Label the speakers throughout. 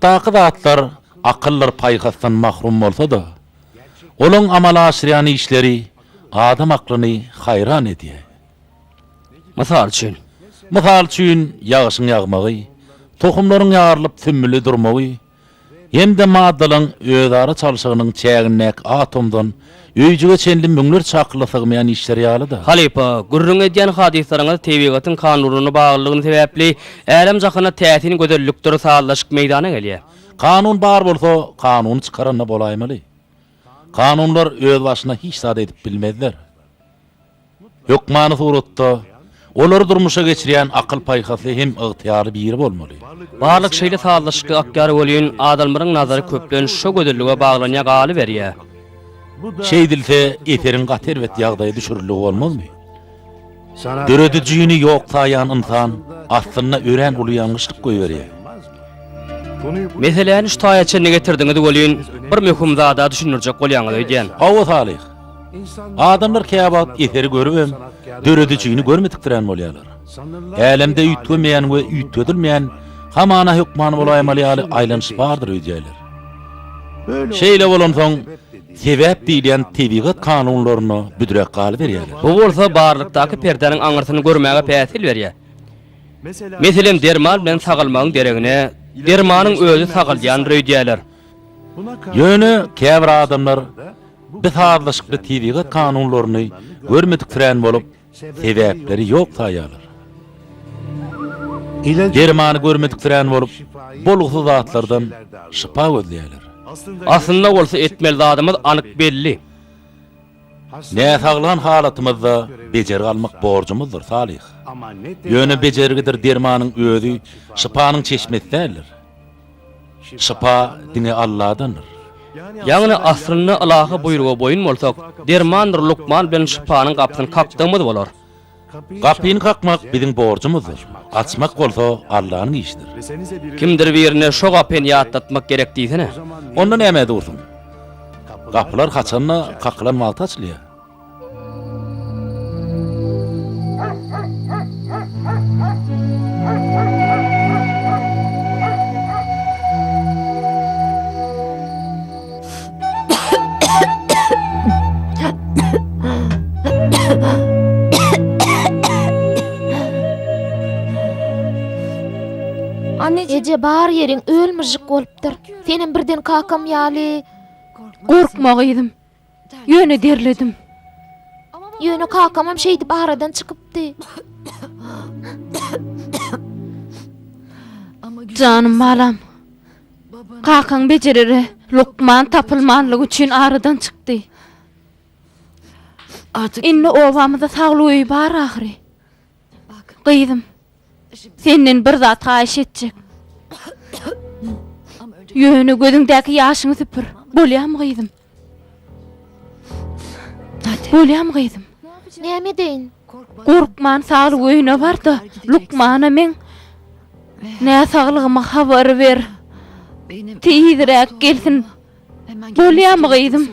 Speaker 1: Tebigatdaky zatlar akyldyr paýhasdan mahrum bolsa-da, olaň amala aşyrýan işleri adam aklyny haýran edýär.
Speaker 2: Mysal üçin?
Speaker 1: Mysal üçin, ýagyşyň ýagmagy, tohumlaryň ýarylyp sümmülli durmagy hem-de maddalaryň özara çalşygynyň çägindäki atomdan öýjüge çenli müňlerçe akyla sygmaýan işler ýaly-da.
Speaker 2: Halypa, gürrüň edýän hadyslaryňyz tebigatyň kanunyna baglylygyny sebäpli älem-jahanda täsin gözellikdir sazlaşyk meýdana gelýär.
Speaker 1: Kanun bar bolsa, kanuny çykaran-da bolaýmaly. Kanunlar özbaşyna hiç zat edip bilmezler. Hökmany suratda, olary durmuşa geçirýän akyl-paýhasly hem ygtyýarly biri bolmaly.
Speaker 2: Barlyk şeýle sazlaşykly akýar welin, adamlaryň nazary köplenç şo gözellige baglanýar galyberýär.
Speaker 1: Şeýdilse, eseriň gaty erbet ýagdaýa düşüriligi bolmazmy? Döredijini ýok saýan ynsan aslynda örän uly ýalňyşlyk goýberýär.
Speaker 2: Meseläni şu taýa çenli getirdiňiz welin, bir möhüm zada düşündirjek bolýaňyz öýdýän.
Speaker 1: Hawa, Salyh. Adamlar käwagt eseri görübem, döredijini görmedikdirän bolýarlar. Älemde üýtgemeýän we üýtgedilmeýän, hamana hökman bolaýmaly ýaly aýlanyş bardyr öýdýärler. Şeýle bolansoň, sebäp diýilýän tebigat kanunlaryna büdräp galyberýärler.
Speaker 2: Bu bolsa barlykdaky perdäniň aňyrsyny görmäge päsgel berýär. Meselem, derman bilen sagalmagyň deregine, dermanyň özi sagaldýandyr öýdýärler.
Speaker 1: Ýöne käbir adamlar bi sazlaşykly tebigat kanunlaryny görmediksirän bolup, sebäpleri ýok saýýarlar. Dermany görmediksirän bolup, bolgusyz zatlardan şypa gözleýärler.
Speaker 2: Aslynda bolsa etmeli zadymyz anyk belli.
Speaker 1: Näsaglan halatymyzda bejergi almak borjumyzdyr, Salyh. Ýöne bejergidir dermanyň özi şypanyň çeşmesi däldir. Şypa diňe Alladandyr.
Speaker 2: Ýagny aslynda ylahy buýruga boýun bolsak, dermandyr lukman bilen şypanyň gapysyny kakdygymyz bolar.
Speaker 1: Gapyny kakmak biziň borjumyzdyr, açmak bolsa Allanyň işidir.
Speaker 2: Kimdir birine şo gapyny ýatlatmak gerek diýsene.
Speaker 1: Onda nämä dursuň? Gapylar haçanda kakylan wagty açylýar.
Speaker 3: Eje bar ýeriň öl-myžžyk bolupdyr. Senem birden kakam ýaly.
Speaker 4: Gorkma gyzym. Ýöne derledim.
Speaker 3: Ýöne kakamam şeýdip aradan çykypdy.
Speaker 4: Janym balam. Kakaň bejerere lukman tapylmanlygy üçin aradan çykdy. Indi obamyzda saglyk öýi bar ahyry. Gyzym, senden bir zat haýyş etjek. Ýöne gözüňdäki ýaşyňy süpür. Bolýamy gyzym? Bolýamy gyzym?
Speaker 3: Näme edeýin?
Speaker 4: Gorkman saglyk öýüne bar-da, lukmana meň näsaglygymy habar ber. Tizräk gelsin. Bolýamy gyzym?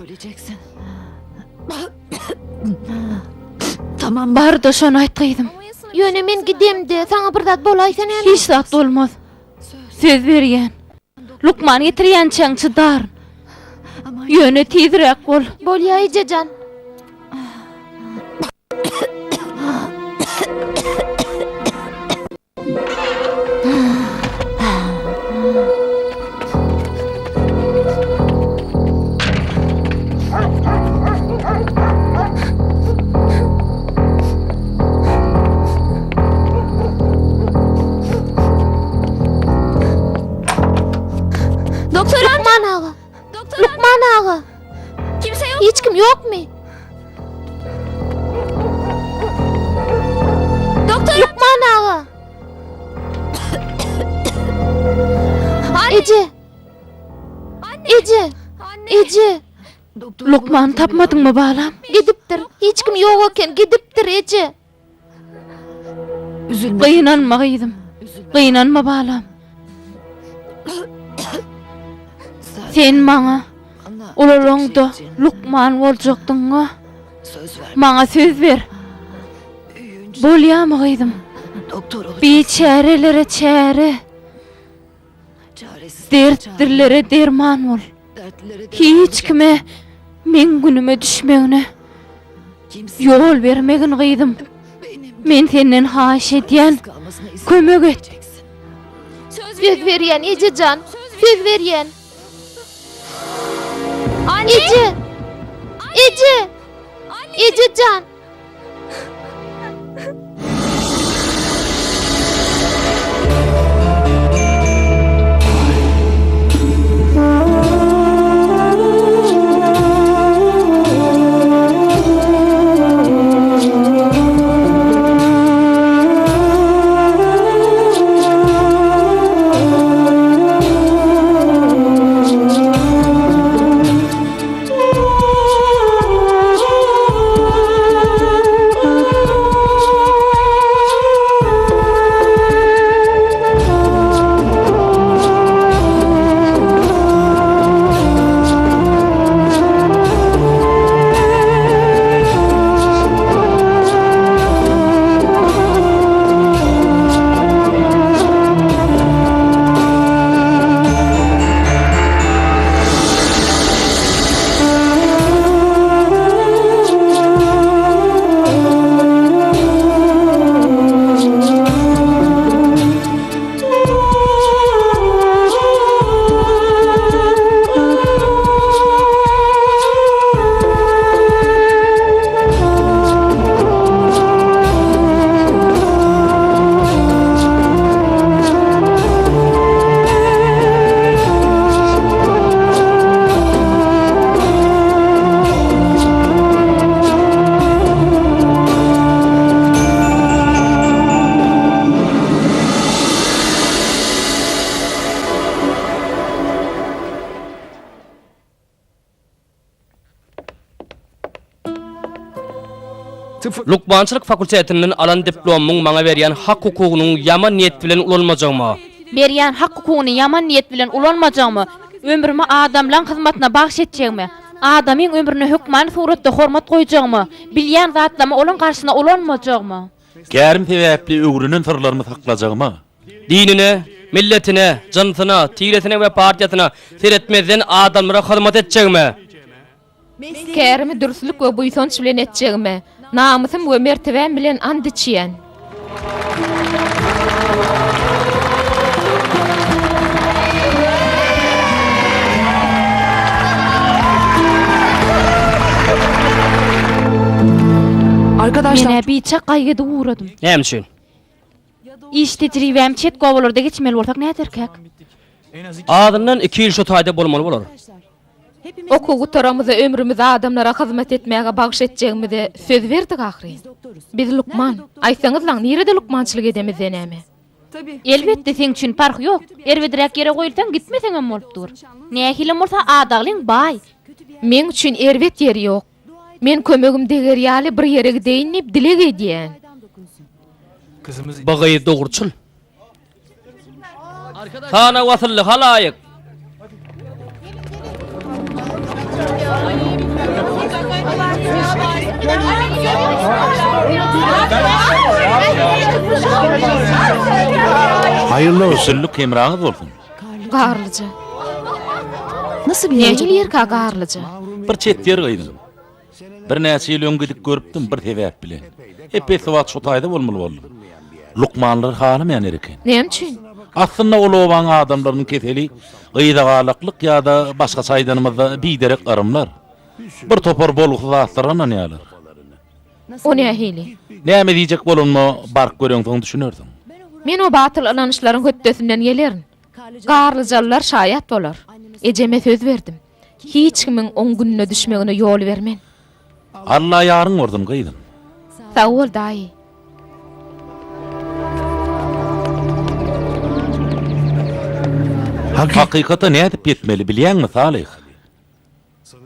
Speaker 4: Bar-da şony aýt gyzym.
Speaker 3: Ýöne men gidemde, saňa bir zat bolaýsa näme?
Speaker 4: Hiç zat bolmaz. Söz berýän. Lukman getirýänçäň çydaryn. Ýöne tizräk bol.
Speaker 3: Bolýa eje jan. Lukman aga! Lukman aga! Hiç kim ýokmy? Lukman aga! Eje! Eje! Eje!
Speaker 4: Lukmany tapmadyňmy balam?
Speaker 3: Gidipdir. Hiç kim ýok eken. Gidipdir eje.
Speaker 4: Gynanma gyzym. Gynanma balam. Sen maňa ulalaňda lukman boljakdyňa. Maňa söz ber. Bolýamy gyzym? Biçärelere çäre. Dertlilere derman bol. Hiç kime meň günüme düşmegine ýol bermegin gyzym. Men senden haýyş edýän, kömek et.
Speaker 3: Söz berýän eje jan, söz berýän. Eje! Eje! Eje jan!
Speaker 2: Lukmançylyk fakultetinden alan diplomymyň maňa berýän hak-hukugynyň ýaman niýet bilen ulanmajagyma.
Speaker 4: Berýän hak-hukugyny ýaman niýet bilen ulanmajagyma, ömrümi adamlaň hyzmatyna bagyş etjegime, adamyň ömrüne hökmany suratda hormat goýjagyma, bilýän zatlarymy olaň garşyna ulanmajagyma.
Speaker 1: Kärim sebäpli öwrenen syrlarymy saklajagyma.
Speaker 2: Dinine, milletine, jynsyna, tiresine we partiýasyna seretmezden adamlara hyzmat etjegime.
Speaker 3: Kärimi dürslük we buýsanç bilen etjegime, namysym we mertebäm bilen ant içýän.
Speaker 4: Men-ä biçak gaýgy edip ugradym.
Speaker 2: Näme üçin?
Speaker 4: Iş tejribämi çet gobalarda geçmeli bolsak näderkäk?
Speaker 2: Azyndan iki ýyl şu taýda bolmaly bolar.
Speaker 3: Okuw gutaramyza ömrümizi adamlara hyzmat etmäge bagyş etjegimize söz berdik ahyryn. Biz lukman. Aýtsaňyzlaň, nirede lukmançylyk edemizde näme?
Speaker 4: Elbetde, seň üçin parhy ýok. Erbedräk ýere goýulsaň, gitmeseňem bolup dur. Nähilem bolsa adaglyň baý.
Speaker 3: Meň üçin erbet ýer ýok. Men kömegim deger ýaly bir ýere gideýin diýip dileg edýän.
Speaker 2: Bu gyz dogruçyl. Sanaw asylly halaýyk.
Speaker 1: Haýyrly Üstünlik hemraňyz bolsun.
Speaker 3: Garlyja. Nähili ýerkä Garlyja?
Speaker 1: Bir çet ýer gyzym. Birnäçe ýyl öň gidip görüpdim bir sebäp bilen. Ep-esli wagt şo taýda bolmaly boldum. Lukmanlar halamaýan ýer eken.
Speaker 3: Näme üçin?
Speaker 1: Aslynda ol obaň adamlarynyň keseli yzagalaklyk ýa-da başgaça aýdanymyzda biderek yrymlar. Bir topar bolgusyz zatlara ynanýarlar.
Speaker 3: O nähili?
Speaker 1: Näme diýjek bolanyma baryp göreňsoň düşünersiň.
Speaker 3: Men o batyl ynançlaryň hötdesinden gelerin. Garlyjalylar şaýat bolar. Ejeme söz berdim. Hiç kimiň oň gününe düşmegine ýol bermen.
Speaker 1: Alla ýaryň bolsun, gyzym.
Speaker 3: Sag bol, daýy.
Speaker 1: Hakykata nädip ýetmeli bilýäňmi, Salyh?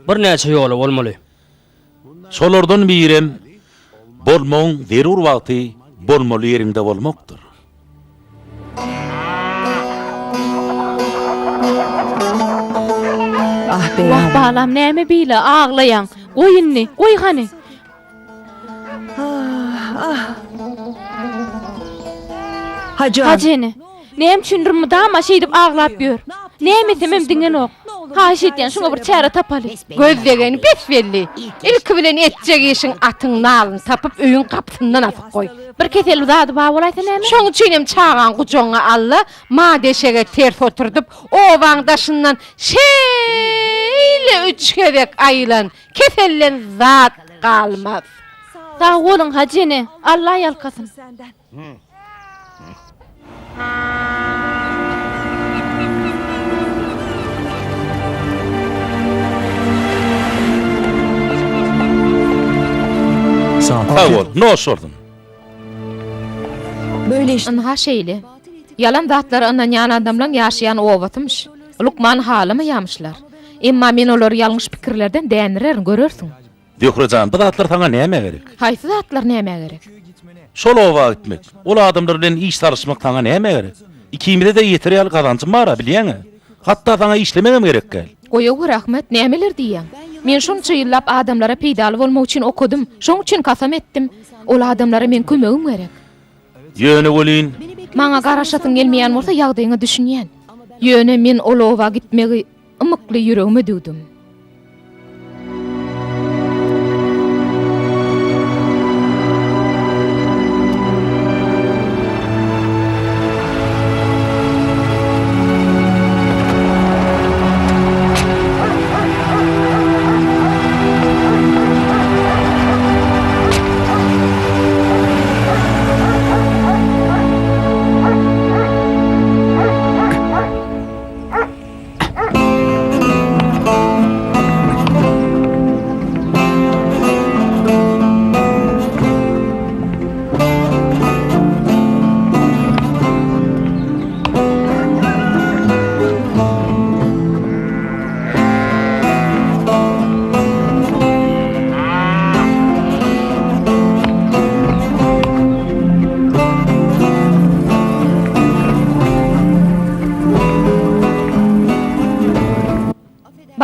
Speaker 2: Birnäçe ýoly bolmaly.
Speaker 1: Şolardan birem bolmagyň zerur wagty bolmaly ýeriňde bolmakdyr.
Speaker 4: Wah balam näme beýle aglaýaň. Goý indi, goý hany.
Speaker 5: Hajy
Speaker 4: Hajy ene, näme üçindir mydama şeýdip aglap ýör. Näme etsemem diňenok. Haýyş edýän, şuňa bir çäre tapaly.
Speaker 5: Göz degeni bes-belli. Ilki bilen etjek işiň atyň nalyny tapyp öýüň gapysyndan asyp goý.
Speaker 4: Bir kesel zady bar bolaýsa näme?
Speaker 5: Şoň üçinem çagaň gujagyňa al-da, madeşege ters oturdyp, obaň daşyndan şeýle üç gezek aýlan, keselden zat galmaz.
Speaker 4: Sag boluň, Hajy ene, Alla ýalkasyn.
Speaker 1: Sag bol, noş bolsun.
Speaker 3: Ynha şeýle. Ýalan zatlara ynanýan adamlaň ýaşaýan obasymyş. Lukman halamaýamyşlar. Emma men olary ýalňyş pikirlerden dändirerin, görersiň.
Speaker 1: Zöhre jan, bu zatlar saňa nämä gerek?
Speaker 3: Haýsy zatlar nämä gerek?
Speaker 1: Şol oba gitmek, ol adamlar bilen iş salyşmak saňa nämä gerek? Ikimize-de ýeter ýaly gazanjym bar-a, bilýäň-ä. Hatda saňa işlemegem gerek däl.
Speaker 3: Goýawer, Ahmet, nämeler diýýäň? Men şunça ýyllap adamlara peýdaly bolmak üçin okadym, şoň üçin kasam etdim. Ol adamlara meň kömegim gerek.
Speaker 1: Ýöne welin.
Speaker 3: Maňa garaşasyň gelmeýän bolsa ýagdaýyňa düşünýän. Ýöne men ol oba gitmegi ymykly ýüregime düwdüm.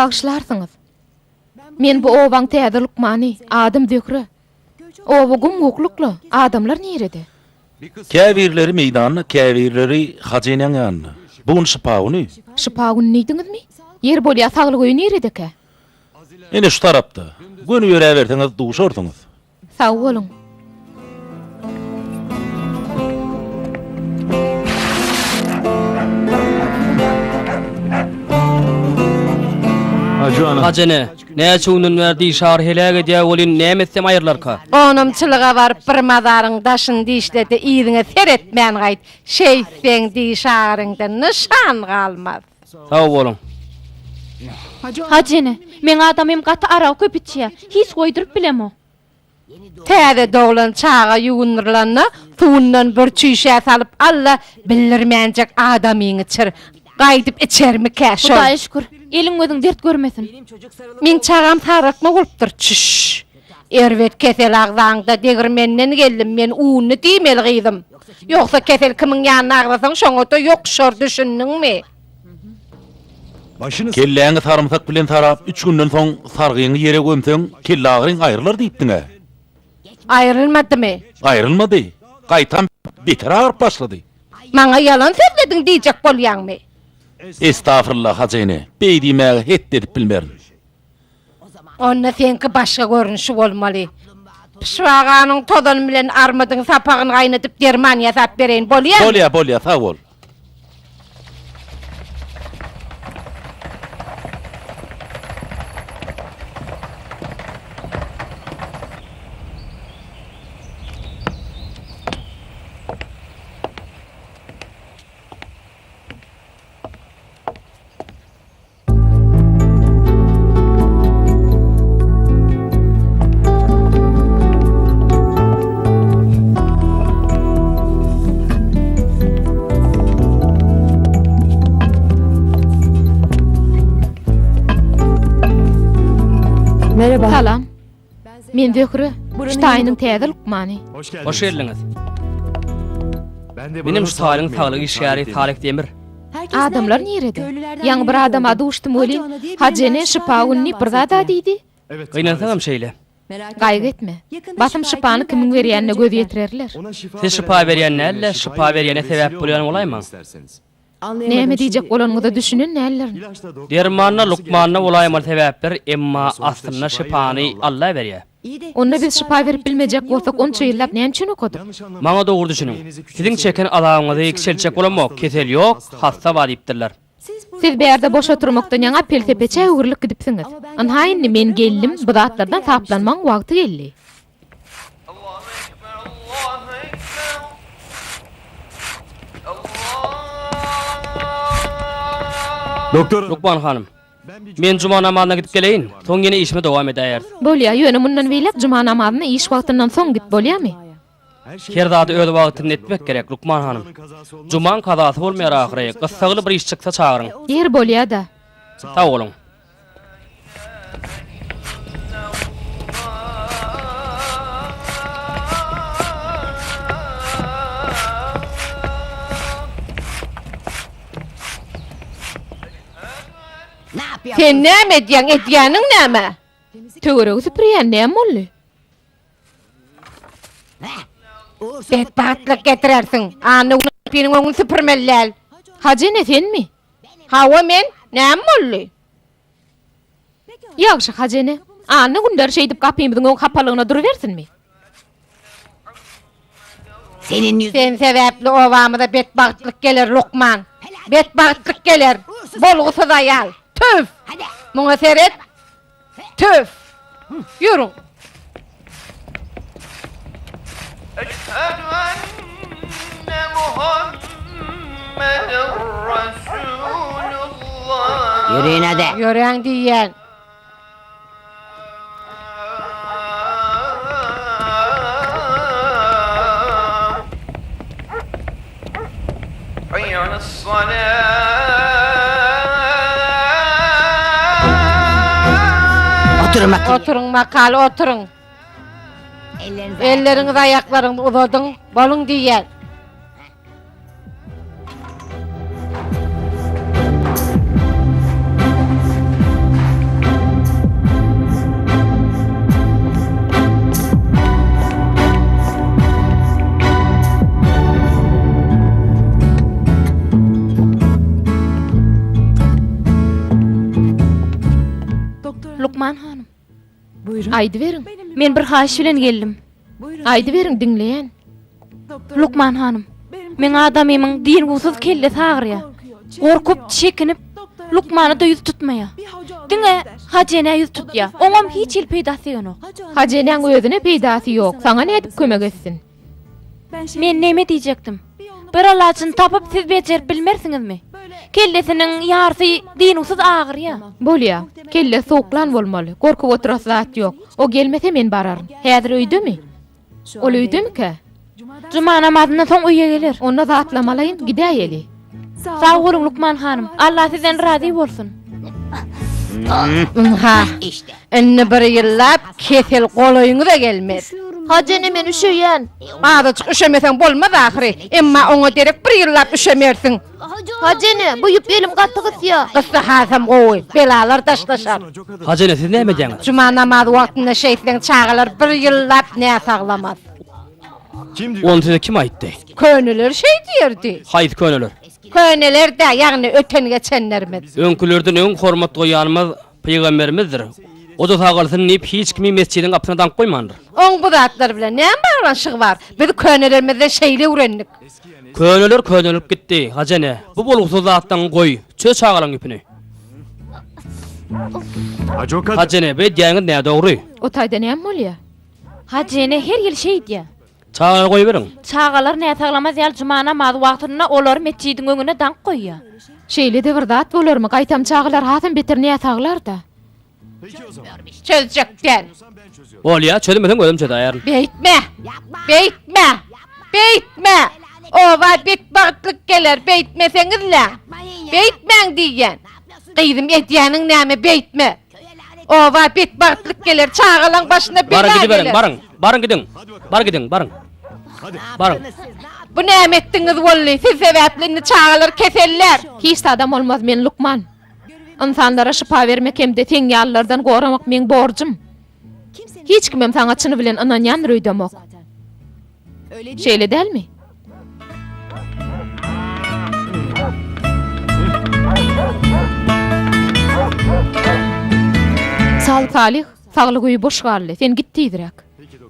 Speaker 3: Bagyşlarsyňyz. Men bu obaň täze lukmany, adym Zöhre. Oba gum-guklukla, adamlar nirede?
Speaker 1: Käbirleri meýdanda, käbirleri Hajy enäň ýanynda. Bu gün şypa güni.
Speaker 3: Şypa güni diýdiňizmi? Ýeri bolýa, saglyk öýi niredekä?
Speaker 1: Ine şu tarapda. Göni ýöräberseňiz duşarsyňyz.
Speaker 3: Sag boluň.
Speaker 2: Hajy ene, näçe günden bäri diş agyry heläk edýär welin, näme etsem aýrylarka?
Speaker 5: Gonamçylyga baryp bir mazaryň daşyny dişle-de yzyňa seretmän gaýt. Şeýtseň diş agyryňdan nyşan galmaz.
Speaker 2: Sag boluň.
Speaker 4: Hajy ene, meň adamym gaty aragy köp içýär. Hiç goýduryp bilemok.
Speaker 5: Täze doglan çaga ýuwundyrylanda suwundan bir çüýşä salyp al-da, bildirmänjek adamyňy çyr. Gaýdyp içermikä şol?
Speaker 4: Hudaýa şükür, eliň-gözüň dert görmesin.
Speaker 5: Meň çagam saraltma bolupdyr, çüş. Erbet kesel agzaňda degirmenden geldim men unly diýmeli gyzym. Ýogsa kesel kimiň ýanynda agzasaň şoňa-da ýokuşar düşündiňmi?
Speaker 1: Kelläňi sarymsak bilen sarap üç günden soň sargyňy ýere gömseň kellagyryň aýrylar diýipdiň-ä.
Speaker 5: Aýrylmadymy?
Speaker 1: Aýrylmady. Gaýtam beter agyryp başlady.
Speaker 5: Maňa ýalan sözlediň diýjek bolýaňmy?
Speaker 1: Estagfurullah Hajy ene, beý diýmäge het edip bilmerin.
Speaker 5: Onda seňki başga görnüşi bolmaly. Pyşbaganyň tozany bilen armydyň sapagyny gaýnadyp derman ýasap bereýin, bolýamy?
Speaker 1: Bolýa, bolýa, sag bol.
Speaker 3: Salam. Men Zöhre, şu taýynyň täze lukmany.
Speaker 2: Hoş geldiňiz. Menem şu taýynyň saglyk işgäri Salyh Demir.
Speaker 3: Adamlar nirede? Ýaňy bir adama duşdum welin, Hajy ene şypa güni diýip bir zad-a diýdi.
Speaker 2: Gynansagam şeýle.
Speaker 3: Gaýgy etme. Basym şypany kimiň berýänine göz ýetirerler.
Speaker 2: Siz şypa berýän däl-de, şypa berýäne sebäp bolýan bolaýmaň.
Speaker 3: Näme diýjek bolanyňyza düşünen däldirin.
Speaker 2: Dermanda, lukmanda bolaýmaly sebäpler, emma aslynda şypany Alla berýär.
Speaker 3: Onda biz şypa berip bilmejek bolsak onça ýyllap näme üçin okadyk?
Speaker 2: Maňa dogry düşüniň. Siziň çeken azabyňyzy kiçeltjek bolamok, kesel ýok, hassa bar diýipdirler.
Speaker 3: Siz bärde boş oturmakdan ýaňa pelsepeçä öwrülip gidipsiňiz. Ynha indi men geldim, bu zatlardan saplanmagyň wagty geldi.
Speaker 2: Lukman hanym, men juma namazyna gidip geleýin, soň ýene işime dowam edäýeris.
Speaker 3: Bolýa, ýöne mundan beýläk juma namazyna iş wagtyndan soň git, bolýamy?
Speaker 2: Her zady öz wagtynda etmek gerek, lukman hanym. Jumaň kazasy bolmaýar ahyry, gyssagly bir iş çyksa çagyryň.
Speaker 3: Ýeri bolýa-da.
Speaker 2: Sag boluň.
Speaker 5: Sen näme edýäň, edýäniň näme?
Speaker 3: Töweregi süpürýän näme boldy?
Speaker 5: Betbagtlyk getirersiň. Anna güni gapynyň öňüni süpürmeli däl.
Speaker 3: Hajy ene senmi?
Speaker 5: Hawa men. Näme boldy?
Speaker 3: Ýagşy Hajy ene. Anna günleri şeýdip gapymyzyň öň hapalygyna durubersinmi?
Speaker 5: Sen sebäpli obamyza betbagtlyk geler, lukman. Betbagtlyk geler. Bolgusyz aýal. Tüf! Muňa seret. Tüf! Ýörüň!
Speaker 6: Eşhedü enne Muhammeden Resulullah.
Speaker 7: Ýöreýin hadi.
Speaker 5: Ýöräň diýýän.
Speaker 6: Haýýa alas-salah.
Speaker 7: Oturyň bakaly.
Speaker 5: Oturyň bakaly, oturyň. Elleriňizi, aýaklaryňyzy uzadyň, boluň diýýän.
Speaker 4: Lukman hanym.
Speaker 3: Aýdyberiň.
Speaker 4: Men bir haýyş bilen geldim.
Speaker 3: Aýdyberiň, diňleýän.
Speaker 4: Lukman hanym, meň adamymyň dyngusyz kellesi agyrýar. Gorkup, çekinip, lukmana-da ýüz tutmaýar. Diňe Hajy enä ýüz tutýar. Oňam hiç hili peýdasy degenok.
Speaker 3: Hajy enäň özüne peýdasy ýok, saňa nädip kömek etsin?
Speaker 4: Men neme diýjekdim? Bir alajyny tapyp siz bejerip bilmersiňizmi? Kellesiniň ýarysy dynuwsyz agyrýar.
Speaker 3: Bolýa. Kelle sowuklan bolmaly. Gorkup oturasy zat ýok. O gelmese men bararyn. Häzir öýdemi? Ol öýdemikä?
Speaker 4: Juma namazyndan soň öýe geler.
Speaker 3: Onda zatlamalaýyn, gidäýeli.
Speaker 4: Sag boluň lukman hanym. Allah sizden razy bolsun.
Speaker 5: Ynha, indi bir ýyllap kesel golaýyňyza gelmez.
Speaker 4: Hajy ene men üşeýän.
Speaker 5: Azajyk üşemeseň bolmaz ahyry. Emma oňa derek bir ýyllap üşemersiň.
Speaker 4: Hajy ene, bu ýüp elim gaty gysýa.
Speaker 5: Gyssa hasam gowy, belalar daşlaşar.
Speaker 2: Hajy ene siz näme edýäňiz?
Speaker 5: Juma namazy wagtynda şeýtseň çagalar bir ýyllap näsaglamaz.
Speaker 2: Ony size kim aýtdy?
Speaker 5: Köneler şeý diýerdi.
Speaker 2: Haýsy köneler?
Speaker 5: Köneler-dä, ýagny öten-geçenlerimiz.
Speaker 2: Öňkülerden öň hormat goýýanymyz pygamberimizdir. O-da sagalsyn diýip hiç kimi mesjidiň gapysyna daňyp goýmandyr.
Speaker 5: Oň bu zatlar bilen näme baglanyşygy bar? Biz könelerimizden şeýle öwrendik.
Speaker 2: Köneler könelip gitdi, Hajy ene. Bu bolgusyz zatlaňy goý, çöz çagalaň ýüpüni. Hajy ene, bu edýäniňiz nädogry.
Speaker 3: O taýda näme bolýar?
Speaker 4: Hajy ene her ýyl şeýdýär.
Speaker 2: Çagalary goýberiň.
Speaker 4: Çagalar näsaglamaz ýaly juma namazy wagtynda olary metjidiň öňüne daňyp goýýar.
Speaker 3: Şeýle-de bir zat bolarmy, gaýtam çagalar hasam beter näsaglar-da.
Speaker 5: Çözjek däl.
Speaker 2: Bolýa, çözmeseň özüm çözäýerin.
Speaker 5: Beýtme! Beýtme! Beýtme! Oba betbagtlyk geler, beýtmeseňiz-lä! Beýtmäň diýýän! Gyzym, edýäniň näme, beýtme! Oba betbagtlyk geler, çagalaň başyna bela
Speaker 2: Baryň gidiberiň,
Speaker 5: geler.
Speaker 2: baryň. Baryň gidiň. Bar gidiň, baryň. Baryň.
Speaker 5: Bu näme etdiňiz boldy? Siz sebäpli indi çagalar kesellär.
Speaker 3: Hiç zadam bolmaz, men lukman. Ynsanlara şypa bermek hem-de seň ýalylardan goramak meň borjum. Hiç kimem saňa çyny bilen ynanýandyr öýdemok. Şeýle dälmi? Salyh, saglyk öýi boş galdy. Sen git tizräk.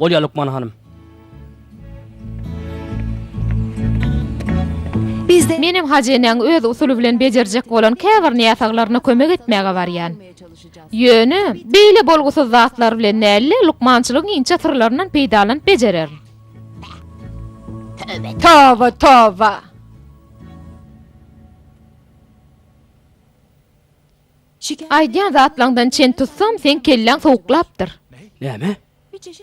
Speaker 2: Bolýar, lukman hanym.
Speaker 3: Menem Hajy enäň öz usuly bilen bejerjek bolan käbir näsaglaryna kömek etmäge barýan. Ýöne, beýle bolgusyz zatlar bilen däl-de, lukmançylygyň inçe syrlaryndan peýdalanyp bejererin.
Speaker 5: Toba, toba!
Speaker 3: Aýdýan zatlaňdan çen tutsam, seň kelläň sowuklapdyr.
Speaker 2: Näme?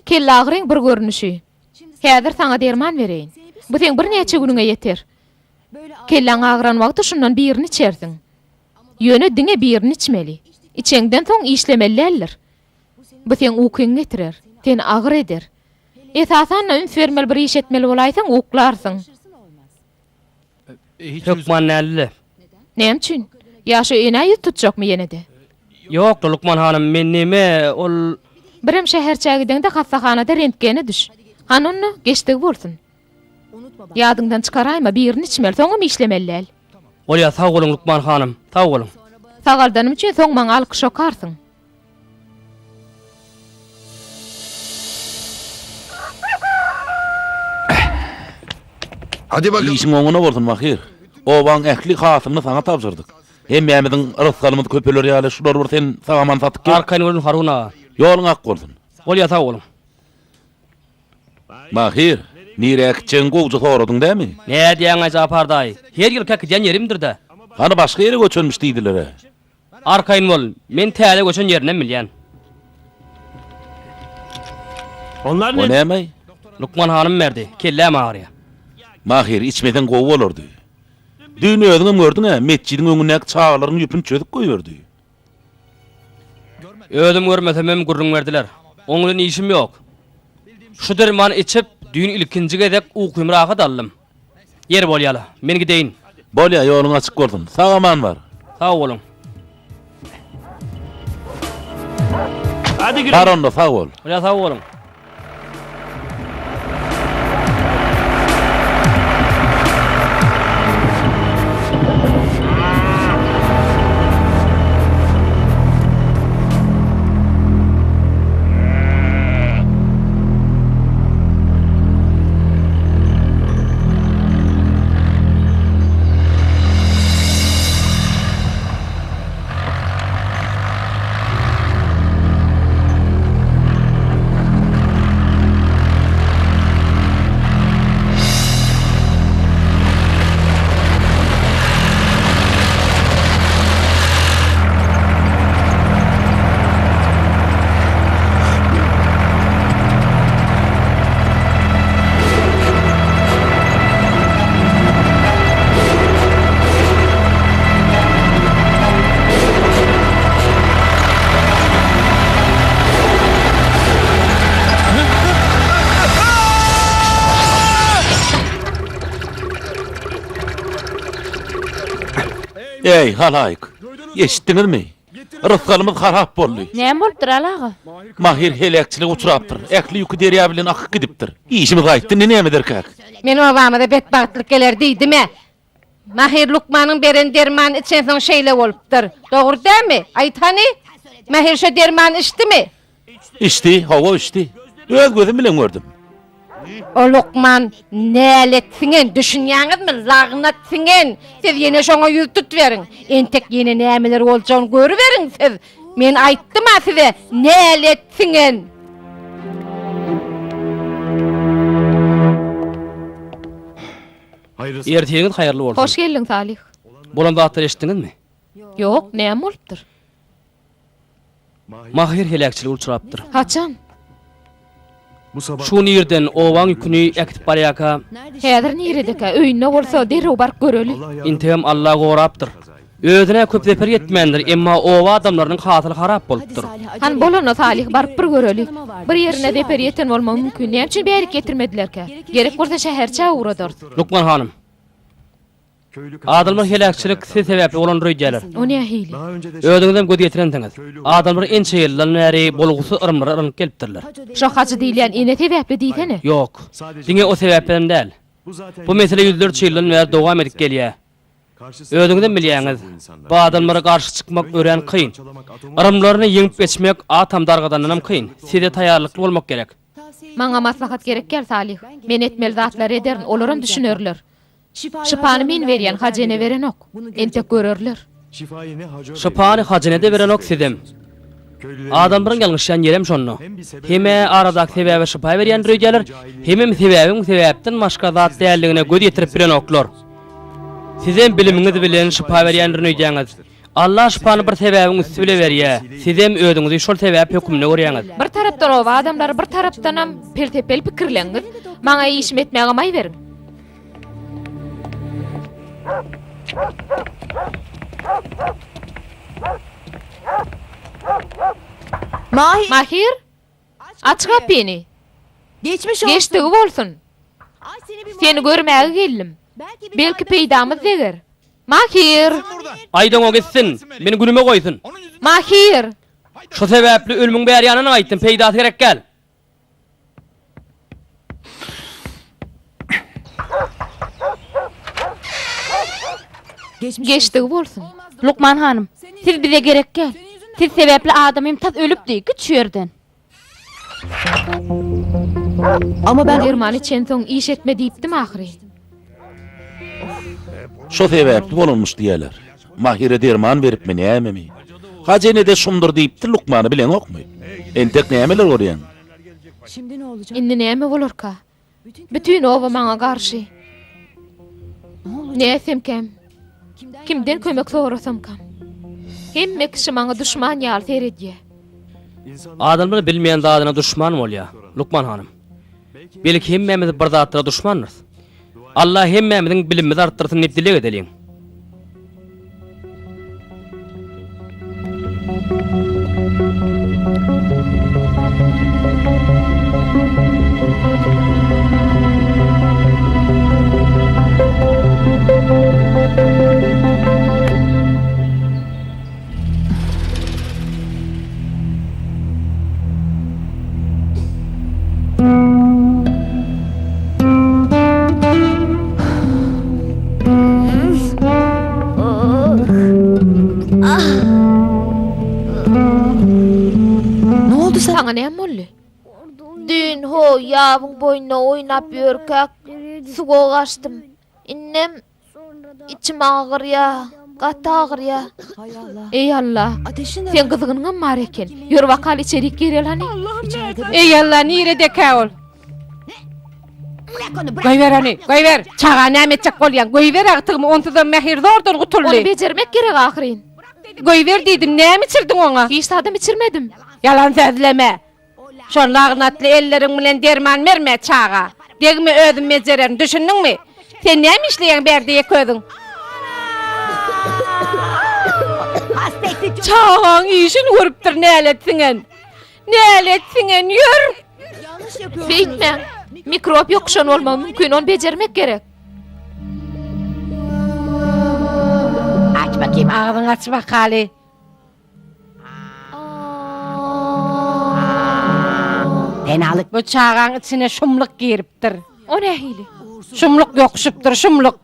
Speaker 3: Kellagyryň bir görnüşi. Häzir saňa derman bereýin. Bu seň birnäçe günüňe ýeter. Kelläň agyran wagty şundan birini içersiň. Ýöne diňe birini içmeli. Içeňden soň işlemeli däldir. Bu seň ukyňy getirer, seni agyr eder. Esasan-da üns bermeli bir iş etmeli bolaýsaň uklarsyň.
Speaker 2: Hökman däldi-le.
Speaker 3: Näme üçin? Ýa şu enä ýüz tutjakmy ýene-de?
Speaker 2: Ýok-la, lukman hanym, men neme, ol.
Speaker 3: Birem şäherçä gideňde hassahanada rentgene düş. Hany onda, geçdigi bolsun. Ýadyňdan çykaraýma, birini içmeli, soňam işlemeli däl.
Speaker 2: Bolýar, sag boluň, lukman hanym, sag boluň.
Speaker 3: Sagaldanym üçin soň maňa alkyş okarsyň.
Speaker 1: Işiň oňuna bolsun, Mahir. Obaň ähli hasylyny saňa tabşyrdyk. Hemmämiziň rysgalymyz köpeler ýaly şulary bir sen sag-aman satyp gel.
Speaker 2: Arkaýyn boluň, Harun aga.
Speaker 1: Ýoluň ak bolsun.
Speaker 2: Bolýar, sag boluň.
Speaker 1: Mahir, nirä äkitjegiňi gowuja soradyň dämi?
Speaker 2: Nädýäň-aý, Japar daýy? Her ýylky äkidýän ýerimdir-dä.
Speaker 1: Hany başga ýere göçenmiş diýdiler-ä.
Speaker 2: Arkaýyn bol, men täze göçen ýerinem bilýän.
Speaker 1: O näme-aý?
Speaker 2: Lukman hanym berdi, kelläm agyrýar.
Speaker 1: Mahir, içmeseň gowy bolardy. Düýn özüňem gördüň-ä, metjidiň öňündäki çagalaryň ýüpüni çözüp goýberdi.
Speaker 2: Özüm görmesemem gürrüň berdiler. Oň bilen işim ýok. Şu dermany içip, düýn ilkinji gezek ukymy rahat aldym. Ýeri bolýa-la, men gideýin.
Speaker 1: Bolýa, ýoluň açyk bolsun. Sag-aman bar.
Speaker 2: Sag boluň.
Speaker 1: Bar onda, sag bol.
Speaker 2: Bolýa, sag boluň.
Speaker 1: Eý, halaýyk! Eşitdiňizmi? Rysgalymyz harap boldy.
Speaker 4: Näme bolupdyr, Aly aga?
Speaker 1: Mahir heläkçilige uçrapdyr. Ähli ýüki derýa bilen akyp gidipdir. Işimiz gaýtdy, indi näme ederkäk?
Speaker 5: Men obamyza betbagtlyk geler diýdim-ä. Mahir lukmanyň beren dermanyny içensoň şeýle bolupdyr. Dogry dälmi? Aýt hany? Mahir şo dermany içdimi?
Speaker 1: Içdi, hawa içdi. Öz gözüm bilen gördüm.
Speaker 5: O lukman nälet siňen, düşünýäňizmi, lagnat siňen! Siz ýene şoňa ýüz tutuberiň. Entek ýene nämeler boljagyny görüberiň siz! Men aýtdym-a size, nälet siňen!
Speaker 2: Ertiriňiz haýyrly bolsun.
Speaker 3: Hoş geldiň, Salyh.
Speaker 2: Bolan zatlary eşitdiňizmi?
Speaker 3: Ýok, näme bolupdyr?
Speaker 2: Mahir heläkçilige uçrapdyr.
Speaker 3: Haçan?
Speaker 2: Şu gün irden obaň ýüküni äkidip barýarka.
Speaker 3: Häzir niredekä? Öýünde bolsa, derrew baryp göreli.
Speaker 2: Integem Alla gorapdyr. Özüne köp zeper ýetmändir, emma oba adamlarynyň hasyly harap bolupdyr.
Speaker 3: Hany bolanda Salyh baryp bir göreli. Bir ýerine zeper ýeten bolmagy mümkin. Näme üçin bärik getirmedilerkä? Gerek bolsa şäherçä ugradarys.
Speaker 2: Lukman hanym. Adamlar heläkçilik siz sebäpli bolandyr öýdýärler.
Speaker 3: O nähili?
Speaker 2: Özüňizem göz ýetirensiňiz. Adamlar ençe ýyldan bäri bolgusyz yrymlara yranyp gelipdirler.
Speaker 3: Şo hajy diýilýän ene sebäpli diýsene.
Speaker 2: Ýok. Diňe o sebäplenem däl. Bu mesele ýüzlerçe ýyldan bäri dowam edip gelýär. Özüňizem bilýäňiz, bu adamlara garşy çykmak örän kyn. Yrymlaryny ýeňip geçmek atam dargadandanam kyn. Size taýýarlykly bolmak gerek.
Speaker 3: Maňa maslahat gerek däl, Salyh. Men etmeli zatlary ederin, olaram düşünerler. Şypany men berýän, Hajy ene berenok. Entek görerler.
Speaker 2: Şypany Hajy ene-de berenok, sizem. Adamlaryň ýalňyşýan ýerem şonda. Hem-ä aradaky sebäbe şypa berýändir öýdýärler, hemem sebäbiň sebäpden başga zat däldigine göz ýetirip bilenoklar. Sizem bilimiňiz bilen şypa berýändirin öýdýäňiz. Allah şypany bir sebäbiň üsti bile berýä, sizem özüňizi şol sebäp höküminde görýäňiz.
Speaker 3: Bir tarapdan oba adamlary, bir tarapdanam pelsepeli pikirleňňiz. Maňa işimi etmäge maý beriň. Mahir! Aç gapyny! Geçdigi bolsun! Seni görmäge geldim. Belki peýdamyz deger. Mahir!
Speaker 2: Aýdaňok gitsin, meni günüme goýsun.
Speaker 3: Mahir!
Speaker 2: Şo sebäpli ölümiň bäri ýanyna gaýtdym, peýdasy gerek däl.
Speaker 3: Geçdigi bolsun.
Speaker 4: Lukman hanym, siz bize gerek däl. Siz sebäpli adamym tas ölüpdi, git şu ýerden.
Speaker 3: Derman içensoň iş etme diýipdim ahyry.
Speaker 1: Şo sebäpli bolanmyş diýýäler. Mahire derman beripmi nämemi? Hajy ene-de şumdur diýipdi lukmany bileňokmy? Entek nämeler görýäň?
Speaker 3: Indi näme bolarka? Bütin oba maňa garşy. Nätsemkäm? Kimden kömek sorasamkam? Hemme kişi maňa duşman ýaly seredýär.
Speaker 2: Adamlar bilmeýän zadyna duşman bolýar, lukman hanym. Belki hemmämiz bir zatlara duşmandyrys. Allah hemmämiziň bilimimizi artdyrsyn diýip dileg edeliň.
Speaker 3: Saňa näme boldy?
Speaker 7: Düýn ho ýabyň boýunda oýnap ýörkäk suwa gaçdym. Indem Içim agyrýa, gaty agyrýa.
Speaker 3: Eý Alla, seň gyzgynyňam bar eken. Ýör bakaly içerik gireli hany.
Speaker 5: Eý Alla, niredekä ol? Goýber ony, goýber. Çaga näme etjek bolýaň? Goýber agtygymy, onsuzam Mähir zordan gutuldy.
Speaker 3: Ony bejermek gerek ahyryn.
Speaker 5: Goýber diýdim, näme içirdiň oňa?
Speaker 3: Hiç zadam içirmedim.
Speaker 5: Ýalan sözleme. Şo lagnatly elleriň bilen derman berme çaga. Degme özüm bejererin, düşündiňmi? Sen näme işleýäň bärde ýeke özüň? Çagaň işini görüpdir nälet siňen. Nälet siňen ýör.
Speaker 3: Beýtmäň. Mikrop ýokuşan bolmagy mümkin, ony bejermek gerek.
Speaker 5: Aç bakayım agzyňy aç bakaly. Bu çagaň içine şumluk giripdir.
Speaker 3: O nähili?
Speaker 5: Şumluk ýokuşypdyr, şumluk.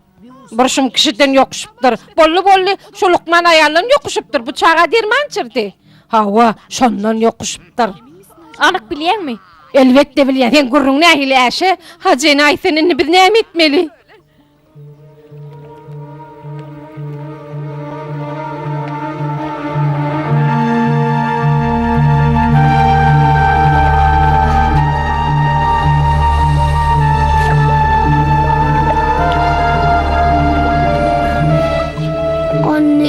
Speaker 5: Bir şum kişiden ýokuşypdyr. Boldy, boldy, şu lukman aýaldan ýokuşypdyr. Bu çaga derman içirdi. Hawa, şondan ýokuşypdyr.
Speaker 4: Anyk bilýäňmi?
Speaker 5: Elbetde bilýän. Seň gürrüň nähili Äşe? Hajy ene aýtsyn, indi biz näme etmeli?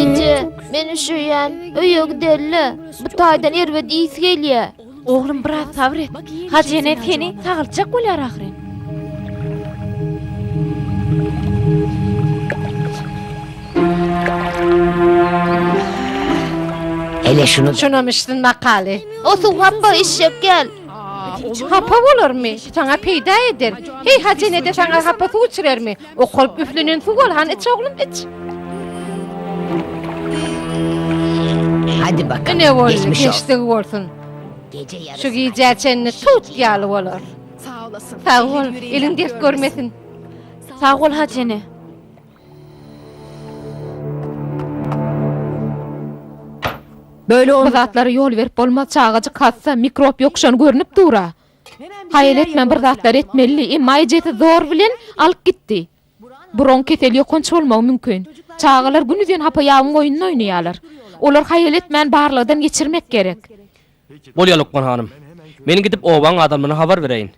Speaker 7: Eje, men üşeýän. Öýe gideli. Bu taýdan erbet ys gelýär.
Speaker 4: Oglum biraz sabyr et. Hajy ene seni sagaltjak bolýar ahyryn.
Speaker 8: Hele şunu
Speaker 5: Şunam içsin bakaly.
Speaker 7: O suw hapa içjek gel.
Speaker 5: Hapa bolarmy? Saňa peýda eder. Heý, Hajy ene-de saňa hapa suw içirermi? Okalyp üflenen suw ol, hany iç oglum, iç.
Speaker 8: Hadi bakalım.
Speaker 5: Ine boldy,
Speaker 8: Geçmiş olsun.
Speaker 5: geçdigi bolsun.
Speaker 8: Gece yarısı.
Speaker 5: Şu gijä çenli tut ýaly bolar. Sag bol, eliň dert görmesin.
Speaker 4: Sag bol Hajy ene.
Speaker 3: Bu zatlara ýol berip bolmaz, çagajyk hassa, mikrop ýokuşan görnüp dur-a. Haýal etmän bir zatlar etmelidi, emma ejesi zor bilen alyp gitdi. Buron kesel ýokanç bolmagy mümkin. Çagalar günuzyn hapa ýabyň oýnuny oýnaýarlar. Olar haýal etmän barlagdan geçirmek gerek.
Speaker 2: Bolýa lukman hanym. Men gidip obaň adamlaryna habar bereýin.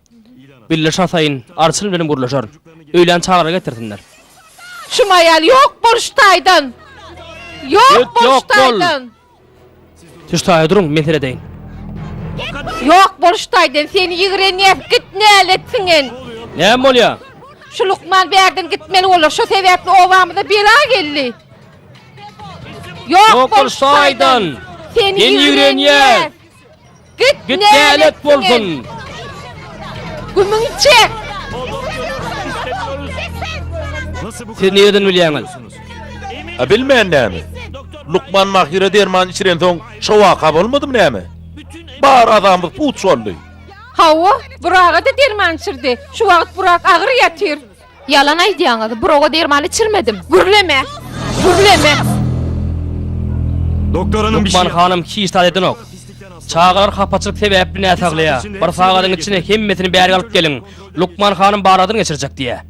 Speaker 2: Bille şasaýyn, arçyn bilenem gürleşerin. Öýlän çagalar getirsinler.
Speaker 5: Şum aýal ýok bol şu taýdan! Ýok bol şu taýdan!
Speaker 2: Siz şu taýda duruň, men seredeýin.
Speaker 5: Ýok bol şu taýdan, seni ýigrenýäs, git nälet siňen!
Speaker 2: Näme bolýa?
Speaker 5: Şu lukman bärden gitmeli bolar, şo sebäpli obamyza bela geldi. Ýok bol şu taýdan, seni ýigrenýäs! Git,
Speaker 2: Git nälet bolsun!
Speaker 5: Gümüňi çek!
Speaker 2: Siz nireden bilýäňiz?
Speaker 1: A bilmän näme? Lukman Mahire derman içirensoň şo waka bolmadymy näme? Bar azamyz puç boldy.
Speaker 5: Hawa, Buraga-da derman içirdi. Şu wagt Burak agyr ýatyr.
Speaker 3: Ýalan aýdýaňyz, Buraga derman içirmedim.
Speaker 5: Gürleme! Gürleme!
Speaker 2: Lukman hanym hiç zat edenok. Çagalar hapaçylyk sebäpli näsaglaýar. Bir sagadyň içinde hemmesini bärik alyp geliň. Lukman hanym barlagdan geçirjek diýýär.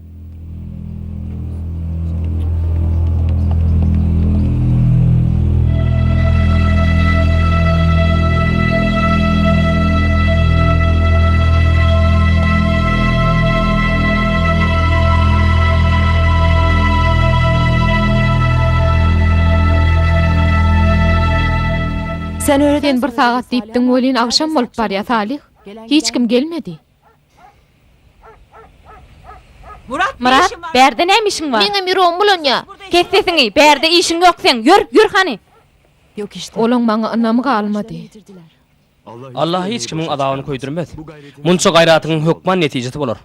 Speaker 3: Sen bir sagat diýipdiň welin agşam bolup barýa Salyh. Hiç kim gelmedi.
Speaker 4: Myrat, bärde näme işiň bar?
Speaker 7: Meňem ýüregim bulanýa.
Speaker 4: Kes sesiňi, bärde işiň ýok seň, ýör, ýör hany.
Speaker 3: Olaň maňa ynamy galmady.
Speaker 2: Allah hiç kimiň azabyny köýdürmez. Munça gaýratyňyň hökman netijesi bolar.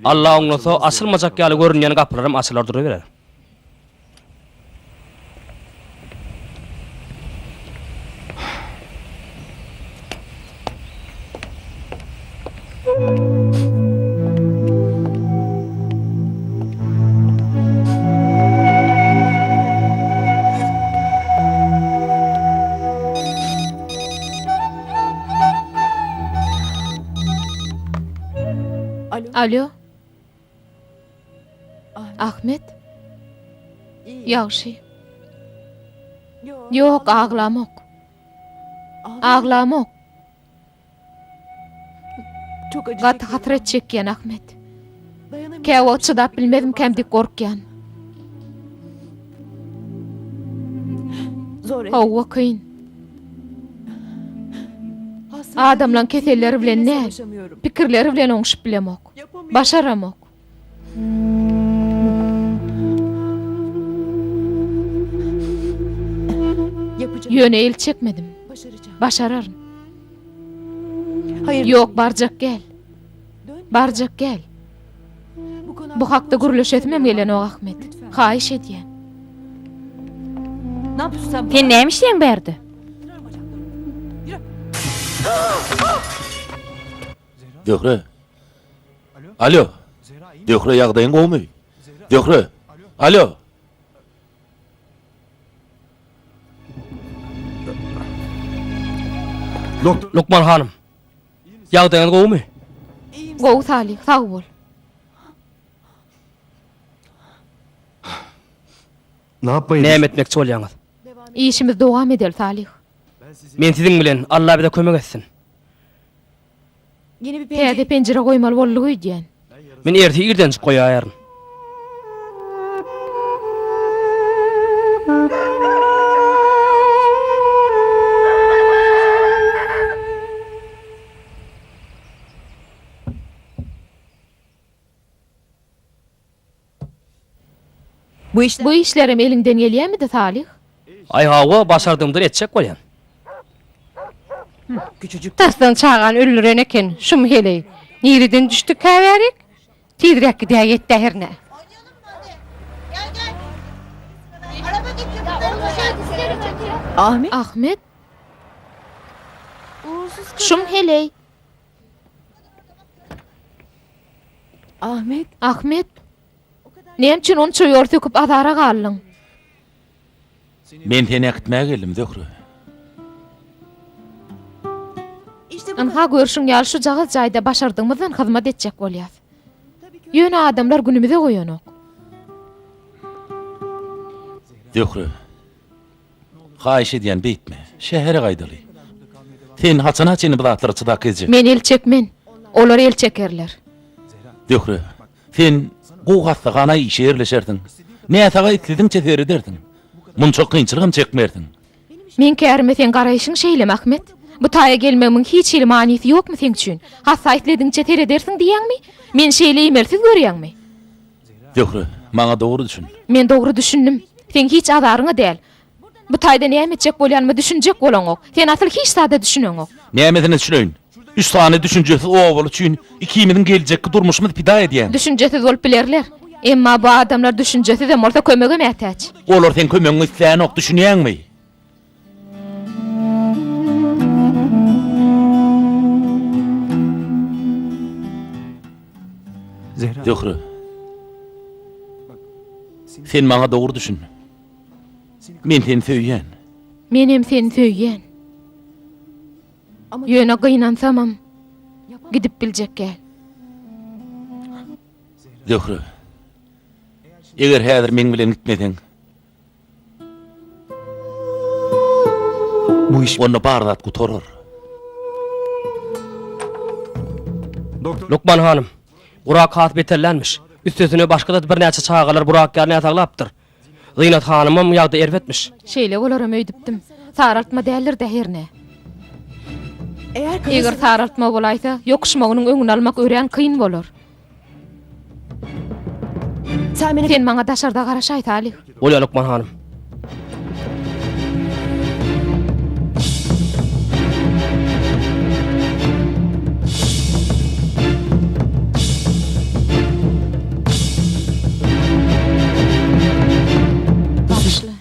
Speaker 2: Allah oňlasa, açylmajak ýaly görünýän gapylaram açylar duruberer.
Speaker 3: Alo. Ahmet. Ýagşy. Ýok, aglamok. Aglamok. Gaty hasrat çekýän Ahmet. Käwagt çydap bilmezmikäm diýip gorkýan. Hawa, kyn. Adamlaň keselleri bilen däl, pikirleri bilen oňşup bilemok. Başaramok. Ýöne el çekmedim. Başararyn. Ýok, barjak gel. Barjak gel. Bu hakda gürleşesimem gelenok, Ahmet. Haýyş edýän.
Speaker 4: Sen näme işleýäň bärde?
Speaker 1: Zöhre. Alo. Zöhre ýagdaýyň gowumy? Zöhre. Alo.
Speaker 2: Lukman hanym. Ýagdaýyňyz gowumy?
Speaker 3: Gowy Salyh, sag bol.
Speaker 2: Näme etmekçi bolýaňyz?
Speaker 3: Işimizi dowam edeli Salyh.
Speaker 2: Men siziň bilen, Alla bize kömek etsin.
Speaker 3: Täze penjire goýmaly bolduk öýdýän.
Speaker 2: Men ertir irdenjik goýaýaryn.
Speaker 3: Bu işlerem eliňden gelýärmidi, Salyh?
Speaker 2: Aý hawa, başardygymdan etjek bolýan.
Speaker 5: Tasdan çagany öldüren eken, şum heleý. Nireden düşdükä bärik? Tizräk gidäýet-dä hernä.
Speaker 3: Ahmet? Şum heleý.
Speaker 9: Ahmet.
Speaker 3: Ahmet. Näme üçin onça ýol söküp azara galdyň?
Speaker 1: Men seni äkitmäge geldim, Zöhre.
Speaker 3: Ynha, görşüň ýaly şujagaz jaýda başardygymyzdan hyzmat etjek bolýas. Ýöne adamlar günümize goýanok.
Speaker 1: Zöhre, haýyş edýän beýtme. Şähere gaýdaly. Sen haçana çenli bu zatlara çydap gezjek?
Speaker 3: Men el çekmen. Olar el çekerler.
Speaker 1: Zöhre, sen gowy hassahana işe ýerleşersiň. Näsaga islediňçe seredersiň. Munça kynçylygam çekmersiň.
Speaker 3: Meň kärime seň garaýşyň şeýlemi, Ahmet? Bu taýa gelmegimiň hiç hili manysy ýokmy seň üçin? Hassa islediňçe seredersiň diýýäňmi? Meni şeýle emelsiz görýäňmi?
Speaker 1: Zöhre, maňa dogry düşün.
Speaker 3: Men dogry düşündim. Seň hiç azaryň-a däl. Bu taýda näme etjek bolýanyma düşünjek bolaňok. Sen asyl hiç zada düşüneňok.
Speaker 1: Nämesine düşüneýin? Üç sany düşünjesiz obaly üçin ikimiziň geljekki durmuşymyzy pida edýäň.
Speaker 3: Düşünjesiz bolup bilerler. Emma bu adamlar düşünjesizem bolsa kömege mätäç.
Speaker 1: Olar seň kömegiňi islänok, düşünýäňmi? Zöhre, sen maňa dogry düşün. Men seni söýýän.
Speaker 3: Menem seni söýýän. Ýöne gynansamam, gidip biljek däl.
Speaker 1: Zöhre, eger häzir meň bilen gitmeseň, onda bar zat gutarar.
Speaker 2: Lukman hanym, Burak has beterlänmiş. Üstesine başga-da birnäçe çagalar Burak ýaly näsaglapdyr. Zynat hanymam ýagdaý erbetmiş.
Speaker 3: Şeýle bolaram öýdüpdim. Saraltma däldir-dä hernä. Eger saraltma bolaýsa, ýokuşmagynyň öňüni almak örän kyn bolar. Sen maňa daşarda garaşaý, Salyh.
Speaker 2: Bolýar, lukman hanym.
Speaker 3: Bagyşla.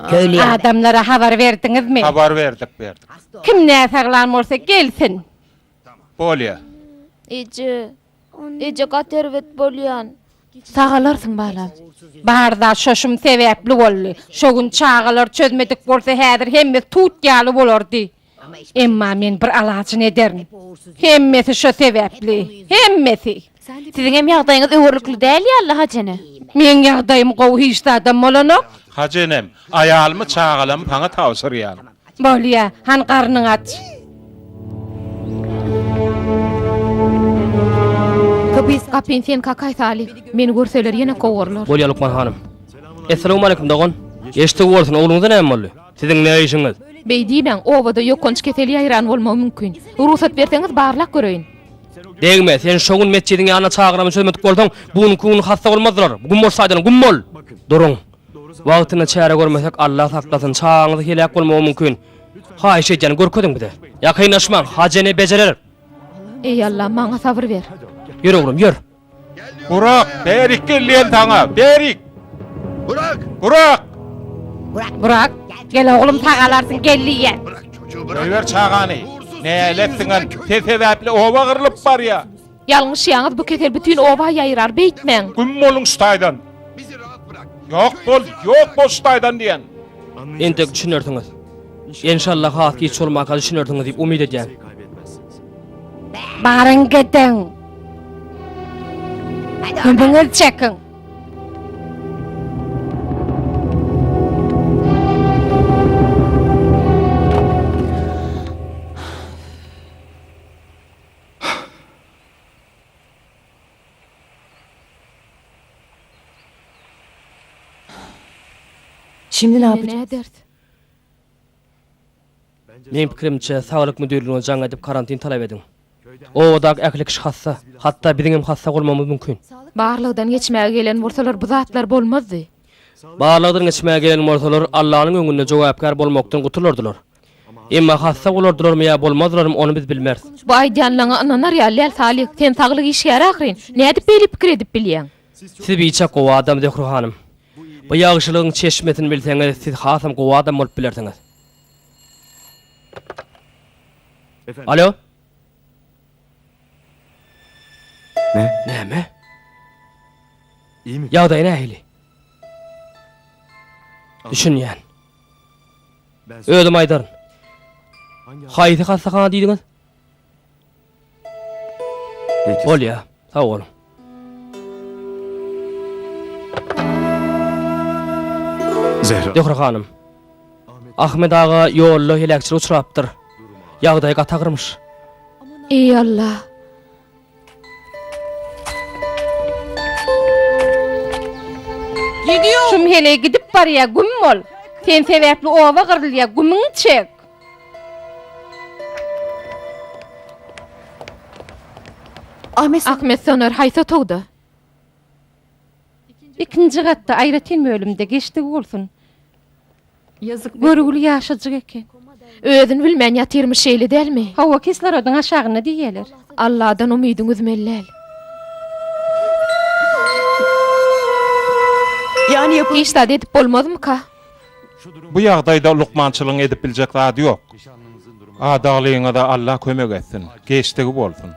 Speaker 8: Köylüye
Speaker 5: Adamlara habar berdiňizmi?
Speaker 9: Habar berdik, berdik.
Speaker 5: Kim näsaglan bolsa gelsin.
Speaker 9: Bolýa.
Speaker 7: Eje, eje gaty erbet bolýan.
Speaker 4: Sagalarsyň balam.
Speaker 5: Bar zat şo şum sebäpli boldy. Şo gün çagalar çözmedik bolsa häzir hemmesi tut ýaly bolardy. Emma men bir alajyny ederin. Hemmesi şo sebäpli. Hemmesi.
Speaker 4: Siziňem ýagdaýyňyz öwerlikli däl ýaly Hajy ene.
Speaker 5: Meň ýagdaýym gowy hiç zadam bolanok.
Speaker 9: Hajy enem, aýalymy çagalamy saňa tabşyrýan.
Speaker 5: Bolýa, hany garnyňy aç.
Speaker 3: Gapyny sen kakaý Salyh. Meni görseler ýene kowarlar.
Speaker 2: Bolýa Lukman hanym. Essalawmaleýkum dogan. Eşdigi bolsun, ogluňyza näme boldy? Siziň ne işiňiz?
Speaker 3: Beý diýmäň, obada ýokanç kesel ýaýran bolmagy mümkin. Rugsat berseňiz barlap göreýin.
Speaker 2: Degme, sen şo gün metjidiň ýanyna çagyranymy çözmedik bolsaň, bu günki gün hassa bolmazdylar. Güm bol şaýdan, güm bol! Duruň. Wagtynda çäre görmesek, Allah saklasyn, çagaňyz heläk bolmagy mümkin. Haýyş edýän, görkeziň bize. Ýakynlaşmaň, Hajy ene bejerer.
Speaker 3: Eý Allam, maňa sabyr ber.
Speaker 2: Ýör oglum, ýör.
Speaker 9: Burak, bärik gel diýen saňa, bärik! Burak! Burak!
Speaker 5: Burak, gel oglum sagalarsyň, gel diýýän.
Speaker 9: Goýber çagany. Nälet siňen, sen sebäpli oba gyrlyp barýa.
Speaker 3: Ýalňyşýaňyz, bu kesel bütin oba ýaýrar, beýtmäň.
Speaker 9: Güm boluň şu taýdan. Ýok bol, ýok bol şu taýdan diýen.
Speaker 2: Entek düşünersiňiz. Enşalla has giç bolmanka düşünersiňiz diýip umyt edýän.
Speaker 5: Baryň gidiň. Gümüňizi çekiň.
Speaker 3: Indi näderis?
Speaker 2: Meň pikirimçe, saglyk müdirligine jaň edip karantin talap ediň. Obadaky ähli kişi hassa, hatda biziňem hassa bolmagymyz mümkin.
Speaker 3: Barlagdan geçmäge gelen bolsalar bu zatlar bolmazdy.
Speaker 2: Barlagdan geçmäge gelen bolsalar Allanyň öňünde jogapkär bolmakdan gutulardylar. Emma hassa bolardylarmy ýa bolmazdylarmy ony biz bilmeris.
Speaker 3: Bu aýdýanlaňa ynanar ýaly däl Salyh, sen saglyk işgäri ahyryn, nädip beýle pikir edip bilýäň?
Speaker 2: Siz biçak gowy adam Zöhre hanym. Bu ýagşylygyň çeşmesini bilseňiz, siz hasam gowy adam bolup bilersiňiz. Alo. Näme? Ýagdaýy nähili? Düşünýän. Özüm aýdaryn. Haýsy hassahana diýdiňiz? Bolýa, sag boluň. Zöhre hanym. Ahmet aga ýolda heläkçilige uçrapdyr. Ýagdaýy gaty agyrmyş.
Speaker 3: Eý Alla!
Speaker 5: Şum heleý gidip barýa, güm bol. Sen sebäpli oba gyrylýa, gümüňi çek.
Speaker 3: Ahmet Soner haýsy otagda?
Speaker 5: Ikinji gatda, aýratyn bölümde, geçdigi bolsun. Görgüli ýaşajyk eken.
Speaker 3: Özüni bilmän ýatyrmyş şeýle dälmi?
Speaker 5: Hawa, kislorodyň aşagynda diýýäler.
Speaker 3: Alladan umydyňy üzmeli däl. Hiç zat edip bolmazmyka?
Speaker 9: Bu ýagdaýda lukmançylygyň edip biljek zady ýok. Adaglyňyza Alla kömek etsin. Geçdigi bolsun.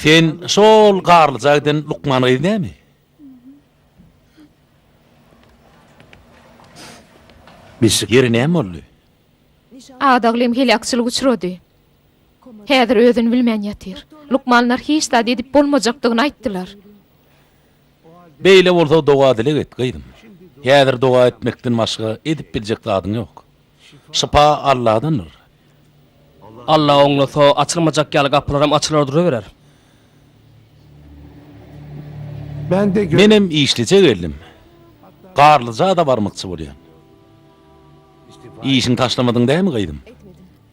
Speaker 1: Sen şol garlyja giden lukman gyz näme? Ýeri näme boldy?
Speaker 3: Adaglym heläkçilige uçrady. Häzir özüni bilmän ýatyr. Lukmanlar hiç zat edip bolmajakdygyny aýtdylar.
Speaker 1: Beýle bolsa doga-dileg et, gyzym. Häzir doga etmekden başga edip biljek zadyň ýok. Şypa Alladandyr.
Speaker 2: Alla oňlasa, açylmajak ýaly gapylaram açylar duruberer.
Speaker 1: Menem işlije geldim. Garlyja-da barmakçy bolýan. Işiňi taşlamadyň dämi, gyzym?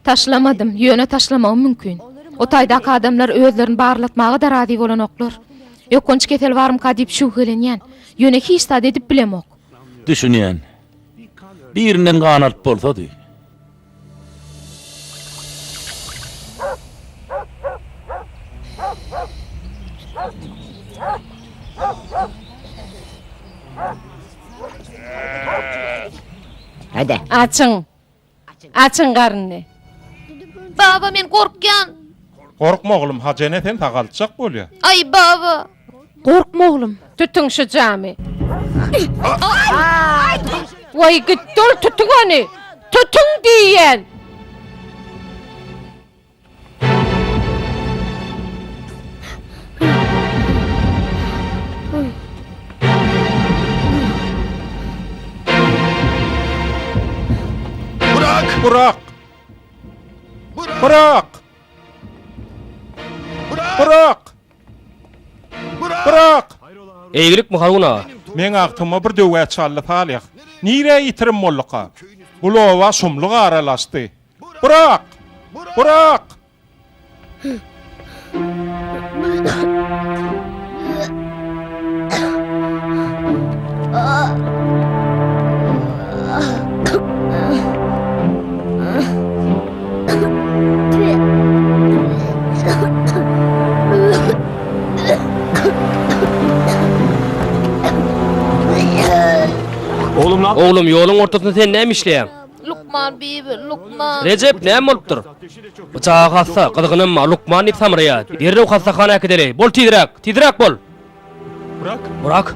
Speaker 3: Taşlamadym, ýöne taşlamagym mümkin. O taýdaky adamlar özlerini barlatmaga-da razy bolanoklar. Ýokanç kesel barmyka diýip şübhelenýän. Ýöne hiç zat edip bilemok.
Speaker 1: Düşünýän. Birinden gan alyp bolsady.
Speaker 5: Açyň. Açyň garnyny.
Speaker 7: Baba men gorkýan.
Speaker 9: Gorkma oglum Hajy ene seni sagaltjak bolýa.
Speaker 7: Aý baba.
Speaker 4: Gorkma oglum.
Speaker 5: Tutuň şu jamy. Waý gitdi ol tutuň ony. Tutuň diýýän.
Speaker 9: Burak! Burak! Burak! Burak!
Speaker 2: Eýgilikmi Harun aga?
Speaker 9: Meň agtyma bir döwä çaldy Salyh. Nirä ýitirim bolduka? Bul oba şumluk aralaşdy. Burak! Burak!
Speaker 2: Oglum, ýoluň ortasynda sen näme işleýäň?
Speaker 7: Lukman bibi, lukman.
Speaker 2: Rejep, näme bolupdyr? Bu çaga hassa, gyzgynam bar, lukman diýip samraýar. Derrew hassahana äkideli. Bol tizräk, tizräk bol! Burak!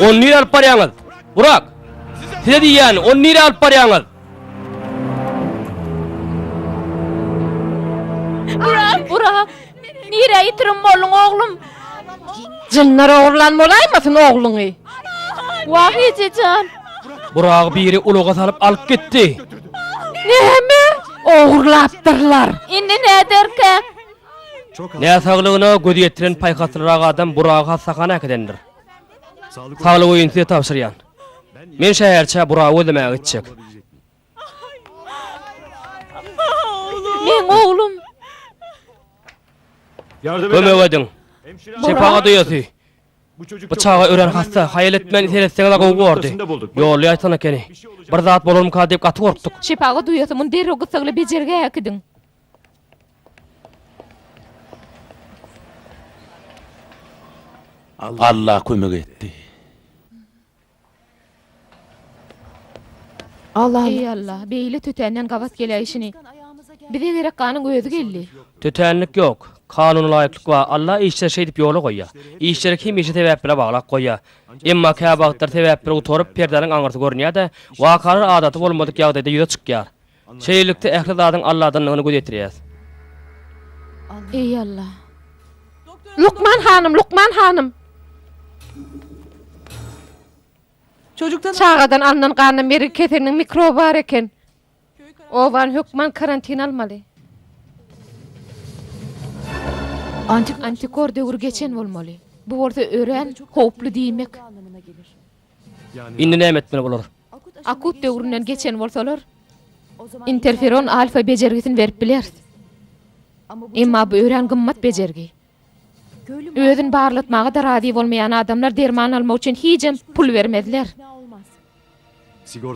Speaker 2: Ony nirä alyp barýaňyz? Burak! Size diýýän, ony nirä alyp barýaňyz?
Speaker 4: Burak! Burak! Nirä ýitirim bolduň, oglum?
Speaker 5: Jynlar ogurlan bolaýmasyn ogluňy?
Speaker 4: Wah, eje jan!
Speaker 2: Buragy biri ulaga salyp alyp gitdi.
Speaker 5: Näme? Ogurlapdyrlar.
Speaker 4: Indi näderkäk?
Speaker 2: Näsaglygyna göz ýetiren paýhaslyrak adam Buragy hassahana äkidendir. Saglyk öýüni size tabşyrýan. Men şäherçä Buragy gözlemäge gitjek.
Speaker 4: Meň oglum.
Speaker 2: Kömek ediň. Şepagat uýasy. Bu çaga örän hassa, haýal etmän seretseňiz-ä gowy bordy. Ýolly aýtsan ekeni. Bir zat bolarmyka diýip gaty gorkduk.
Speaker 3: Şepagat uýasy, muny derrew gyssagly bejergä äkidiň.
Speaker 1: Alla kömek etdi.
Speaker 3: Eý Alla, beýle tötänden gabat geläýşini. Bize gerek ganyň özi geldi.
Speaker 2: Tötänlik ýok. Kanunalaýyklyk bar. Alla işleri şeýdip ýola goýýar. Işleri hemişe sebäp bile baglap goýýar. Emma käwagtlar sebäpler gutaryp, perdäniň aňyrsy görünýär-de, wakalar adaty bolmadyk ýagdaýda ýüze çykýar. Şeýlelikde, ähli zadyň Alladandygyna göz ýetirýäris.
Speaker 3: Eý Alla!
Speaker 5: Lukman hanym, lukman hanym! Çagadan alnan ganda mergi keseliniň mikroby bar eken. Obany hökman karantina almaly.
Speaker 3: Antikor döwri geçen bolmaly. Bu bolsa örän howply diýmek.
Speaker 2: Indi näme etmeli bolar?
Speaker 3: Akut döwründen geçen bolsalar, interferon alfa bejergisini berip bileris. Emma bu örän gymmat bejergi. Özüni barlatmaga-da razy bolmaýan adamlar derman almak üçin hijem pul bermezler.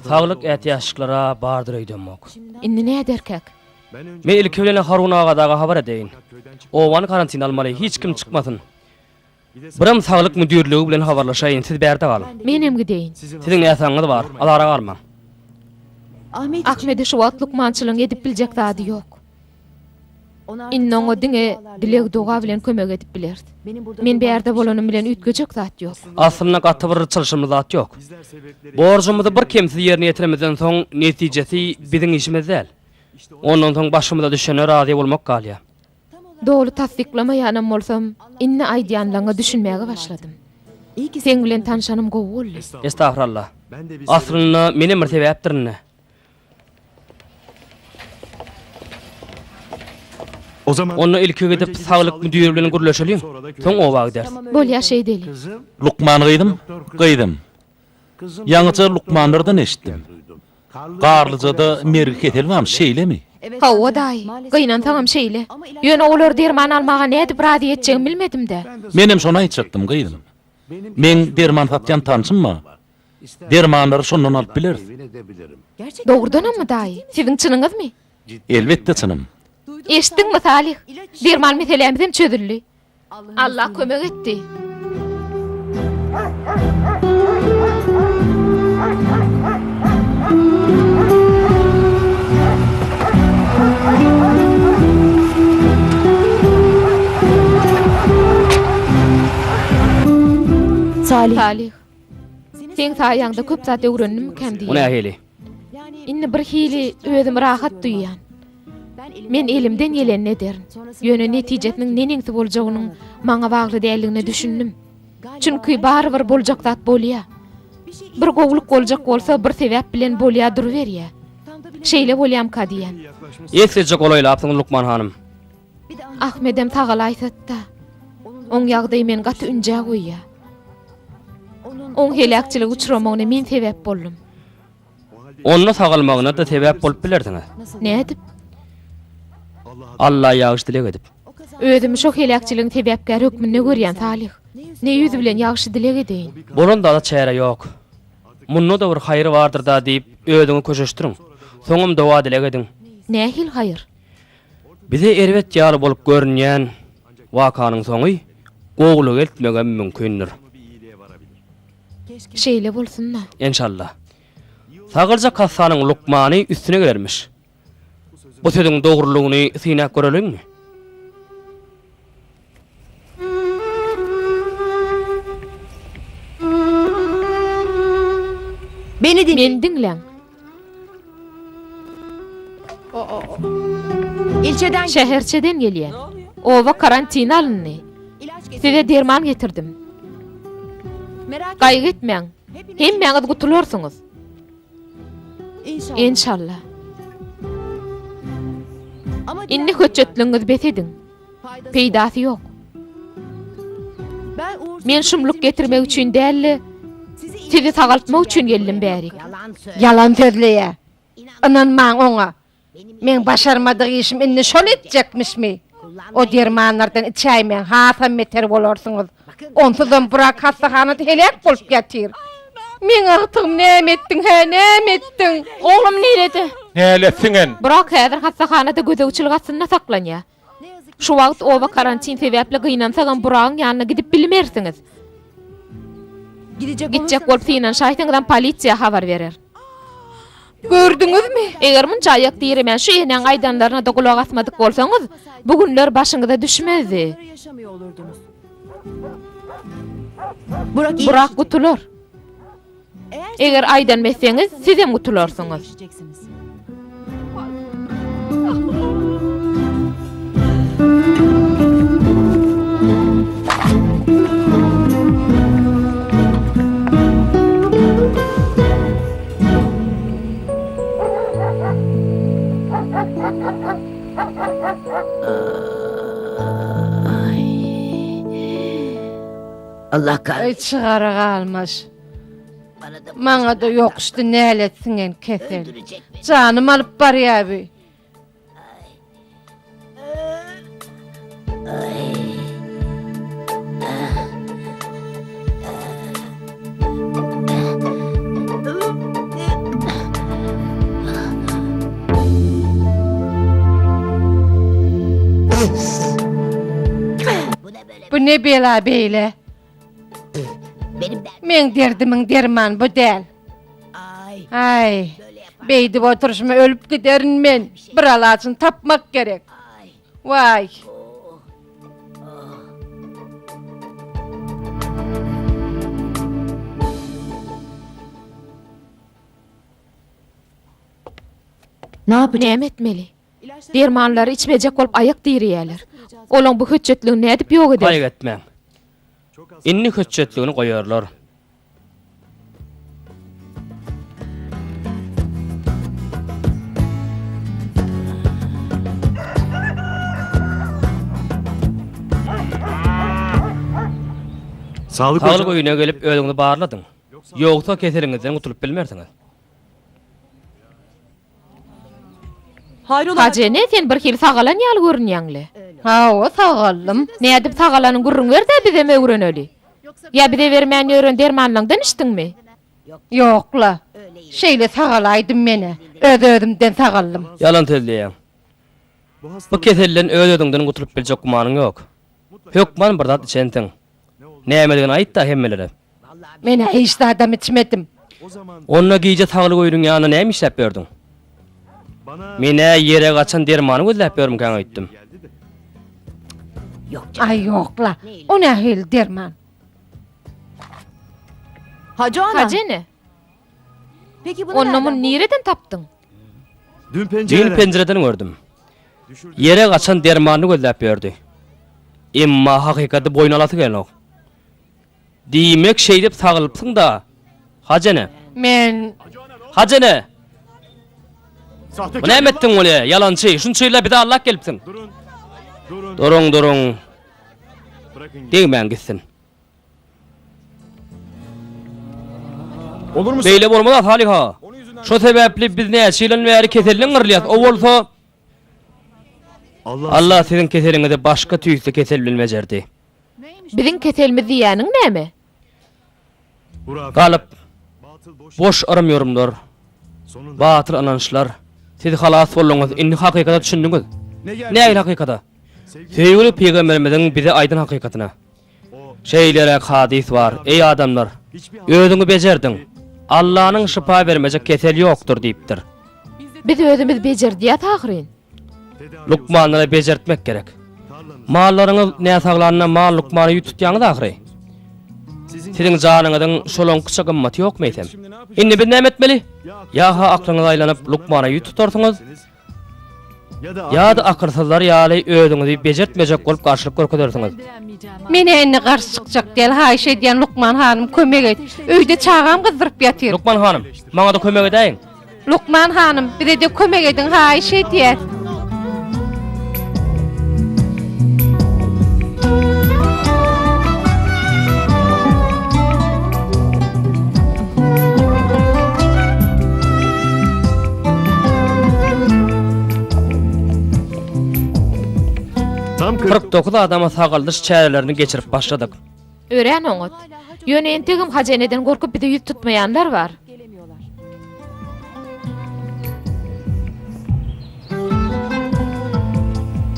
Speaker 2: Saglyk ätiýaçlyklar-a bardyr öýdemok.
Speaker 3: Indi näderkäk?
Speaker 2: Men ilki bilen Harun aga daga habar edeýin. Obany karantina almaly, hiç kim çykmasyn. Birem saglyk müdirligi bilen habarlaşaýyn, siz bärde galyň.
Speaker 3: Menem gideýin.
Speaker 2: Siziň näsagyňyz bar, azara galmaň.
Speaker 3: Ahmede şu wagt lukmançylygyň edip biljek zady ýok. Indi oňa diňe dileg-doga bilen kömek edip bileris. Men bärde bolanym bilen üýtgejek zat ýok.
Speaker 2: Aslynda gaty bir çylşyrymly zat ýok. Borjumyzy bir kemsiz ýerine ýetiremizden soň netijesi biziň işimiz däl. Ondan soň başymyza düşene razy bolmak galýar.
Speaker 3: Doly tassyklamaýanam bolsam, indi aýdýanlaňa düşünmäge başladym. Seň bilen tanşanym gowy boldy.
Speaker 2: Estagfurallah. Aslynda menem bir sebäpdirin-dä. Onda ilki gidip saglyk müdiri bilen gürleşeliň, soň oba gideris.
Speaker 3: Bolýa şeýdeli.
Speaker 1: Lukman gyzym, gyzym. Ýaňyja lukmanlardan eşitdim. Garlyjada mergi keseli barmyş, şeýlemi?
Speaker 3: Hawa daýy, gynansaňam şeýle. Ýöne olary derman almaga nädip razy etjegimi bilmedim-dä.
Speaker 1: Menem şony aýtjakdym, gyzym. Meň derman satýan tanşym bar. Dermanlary şondan alyp bileris.
Speaker 3: Dogrudanammy, daýy? Siziň çynyňyzmy?
Speaker 1: Elbetde çynym.
Speaker 3: Eşitdiňmi, Salyh? Derman meselämizem çözüldi. Allah kömek etdi. Salyh. Seň saýaňda köp zat öwrendimmikäm
Speaker 2: O
Speaker 3: diýýän.
Speaker 2: nähili?
Speaker 3: Indi bir hili özümi rahat duýýan. Men elimden gelenini ederin. Ýöne netijesiniň neneňsi boljagynyň maňa bagly däldigine düşündim. Çünki barybir boljak zat bolýa. Bir gowulyk boljak bolsa bir sebäp bilen bolýa duruberýä. Şeýle bolýamka diýýän.
Speaker 2: Eslije golaýlapsyňyz lukman hanym.
Speaker 3: Ahmedem sagalaýsatda. Oň ýagdaýy meni gaty ünjä goýýa. Oň heläkçilige uçramagyna men sebäp boldum.
Speaker 2: Onda sagalmagyna-da sebäp bolup bilersiňiz.
Speaker 3: Nädip?
Speaker 2: Alla ýagşy dileg edip.
Speaker 3: Özümi şo heläkçiligiň sebäpkäri hökmünde görýän, Salyh. Ne ýüz bilen ýagşy dileg edeýin?
Speaker 2: Bolan zada çäre ýok. Munda-da bir haýyr bardyr-da diýip, özüňi köşeşdiriň. Soňam doga-dileg ediň.
Speaker 3: Nähili haýyr?
Speaker 2: Bize erbet ýaly bolup görünýän wakanyň soňy gowulyga eltmegem mümkindir.
Speaker 3: Şeýle bolsun-da.
Speaker 2: Enşalla. Sagyljak hassanyň lukmany üstüne gelermiş. Bu sözüň dogrulygyny synap göreliňmi?
Speaker 3: Meni diňläň. Şäherçeden gelýän. Oba karantina alyndy. Size derman getirdim. Gaýgy etmäň. Hemmäňiz gutularsyňyz. Enşalla. Indi hötjetligiňizi bes ediň. Peýdasy ýok. Men şumluk getirmek üçin däl-de, sizi sagaltmak üçin geldim bärik.
Speaker 5: Ýalan sözleýär. Ynanmaň oňa. Meň başarmadyk işim indi şol etjekmişmi? O dermanlardan içäýmäň, hasam beter bolarsyňyz. Onsuzam Burak hassahanada heläk bolup ýatyr. Meň agtygym näme etdiň, hä, näme etdiň?
Speaker 4: Oglum nirede?
Speaker 9: Nälet siňen.
Speaker 3: Burak häzir hassahanada gözegçilik astynda saklanýar. Şu wagt oba karantin sebäpli gynansagam Buragyň ýanyna gidip bilmersiňiz. Gitjek bolup synanyşaýsaňyzam polisiýa habar berer.
Speaker 5: Gördüňizmi?
Speaker 3: Eger munça aýak diremän şu enäň aýdanlaryna-da gulak asmadyk bolsaňyz, bu günler başyňyza düşmezdi. Burak gutular. Eger aýdanymy etseňiz, sizem gutularsyňyz.
Speaker 8: Allah kahretsin.
Speaker 5: Eý çygara galmaş. Maňa-da ýokuşdy nälet siňen kesel. Janym alyp barýa bi. Bu ne bela beýle? Meň derdimiň dermany bu däl. Aý, beýdip oturyşyma ölüp giderin men. Bir alajyny tapmak gerek. Waý.
Speaker 3: Näme etmeli? Dermanlary içmejek bolup aýak direýärler. Olaň bu hötjetligini nädip ýok ederis?
Speaker 2: Gaýgy etmäň. Indi hötjetligini goýarlar.
Speaker 10: Saglyk
Speaker 2: Saglyk öýüne gelip özüňizi barladyň. Ýogsa keseliňizden gutulyp bilmersiňiz.
Speaker 3: Hajy ene, sen birhili sagalan ýaly görünýäň-le.
Speaker 5: Hawa, sagaldym.
Speaker 3: Nädip sagalanyňy gürrüň ber-dä, bizem öwreneli. Ýa bize bermän ýören dermanlaňdan içdiňmi?
Speaker 5: Ýok-la. Şeýle sagalaýdym men-ä. Öz-özümden sagaldym.
Speaker 2: Ýalan sözleýäň. Bu keselden öz-özüňden gutulyp biljek gümanyň ýok. Hökman bir zat içensiň. Nämedigini aýt-da hemmelere.
Speaker 5: Men-ä hiç zadam içmedim.
Speaker 2: Onda gije saglyk öýüniň ýanynda näme işläp ýördüň? Men-ä ýere gaçan dermany gözläp ýörmükäň öýtdüm.
Speaker 5: Aý, ýok-la. O nähili derman?
Speaker 3: Hajy ene, onda muny nireden tapdyň?
Speaker 2: Düýn penjireden gördüm. Ýere gaçan dermanyny gözläp ýördi. Emma hakykaty boýun alasy gelenok. Diýmek şeýdip sagylypsyň-da, Hajy ene.
Speaker 5: Men.
Speaker 2: Hajy ene! Bu näme etdiň bolýa, ýalançy, şunça ýyllap bizi aldap gelipsiň. Duruň, duruň. Degmäň gitsin. Beýle bolmaz-a, Salyha. Şo sebäpli biz näçe ýyldan bäri keselden gyrylýas, o bolsa. Allah siziň keseliňizi başga tüýsli kesel bilen bejerdi.
Speaker 3: Biziň keselimiz diýýäniň näme?
Speaker 2: Galyp, boş yrym-ýorumlar, batyl ynançlar. Siz halas bolduňyz, indi hakykata düşündiňiz. Nähili hakykata? Söýgüli pygamberimiziň bize aýdan hakykatyna. Şeýleräk hadys bar, Eý adamlar! Özüňi bejerdiň. Allanyň şypa bermejek kesel ýokdur diýipdir.
Speaker 3: Biz özümiz bejerdýäs ahyryn.
Speaker 2: Lukmanlara bejertmek gerek. Mallaryňyz näsaglanda mal lukmana ýüz tutýaňyz ahyry. Siziň janyňyzyň şolaňkyça gymmaty ýokmy eýsem? Indi biz näme etmeli? Ýa-ha aklyňyz aýlanyp lukmana ýüz tutarsyňyz, ýa-da akylsyzlar ýaly özüňizi bejertmejek bolup garşylyk görkezersiňiz.
Speaker 5: Men-ä indi garşy çykjak däl, haýyş edýän lukman hanym kömek et. Öýde çagam gyzdyryp ýatyr.
Speaker 2: Lukman hanym, maňa-da kömek edäýiň.
Speaker 5: Lukman hanym, bize-de kömek ediň, haýyş edýäs.
Speaker 2: 49 adama sagaldyş çärelerini geçirip başladyk.
Speaker 3: Örän oňat. Ýöne entegem Hajy eneden gorkup bize ýüz tutmaýanlar bar.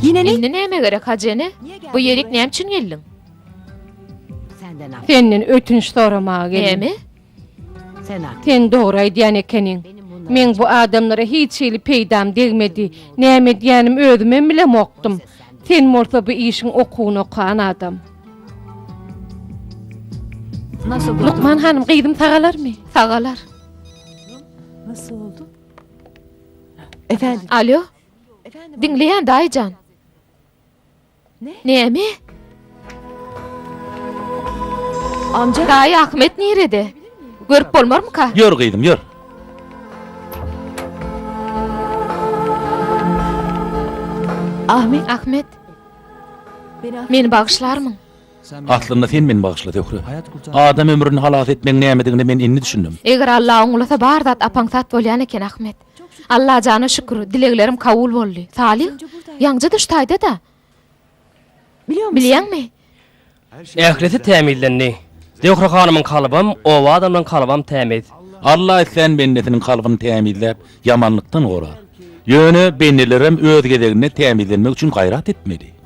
Speaker 3: Indi näme gerek Hajy ene? Bu ýerik näme üçin geldiň?
Speaker 5: Senden ötünç soramaga geldim.
Speaker 3: Näme?
Speaker 5: Sen dogry aýdýan ekeniň. Meň bu adamlara hiç hili peýdam degmedi. Näme edýänim özümem bilemokdym. Sen bolsa bu işiň okuwyny okan adam. Lukman hanym, gyzym sagalarmy?
Speaker 3: Sagalar. Alo. Diňleýän daýyjan. Näme? Daýy Ahmet nirede? Görüp bolmarmyka?
Speaker 1: Ýör gyzym, ýör.
Speaker 3: Ahmet. Ahmet. Meni bagyşlarmyň?
Speaker 1: Aslynda sen meni bagyşla, Zöhre. Adam ömrüni halas etmegiň nämedigine men indi düşündim.
Speaker 3: Eger Alla oňlasa bar zat ap-aňsat bolýan eken, Ahmet. Allajana şükür, dileglerim kabul boldy. Salyh, ýaňja düş taýda-da. Bilýäňmi?
Speaker 2: Ählisi tämizlendi. Zöhre hanymyň kalbam, oba adamlaryň kalbam tämiz.
Speaker 1: Alla islän bendesiniň kalbyny tämizläp, ýamanlykdan gorar. Ýöne bendelerem öz gezeginde tämizlenmek üçin gaýrat etmeli.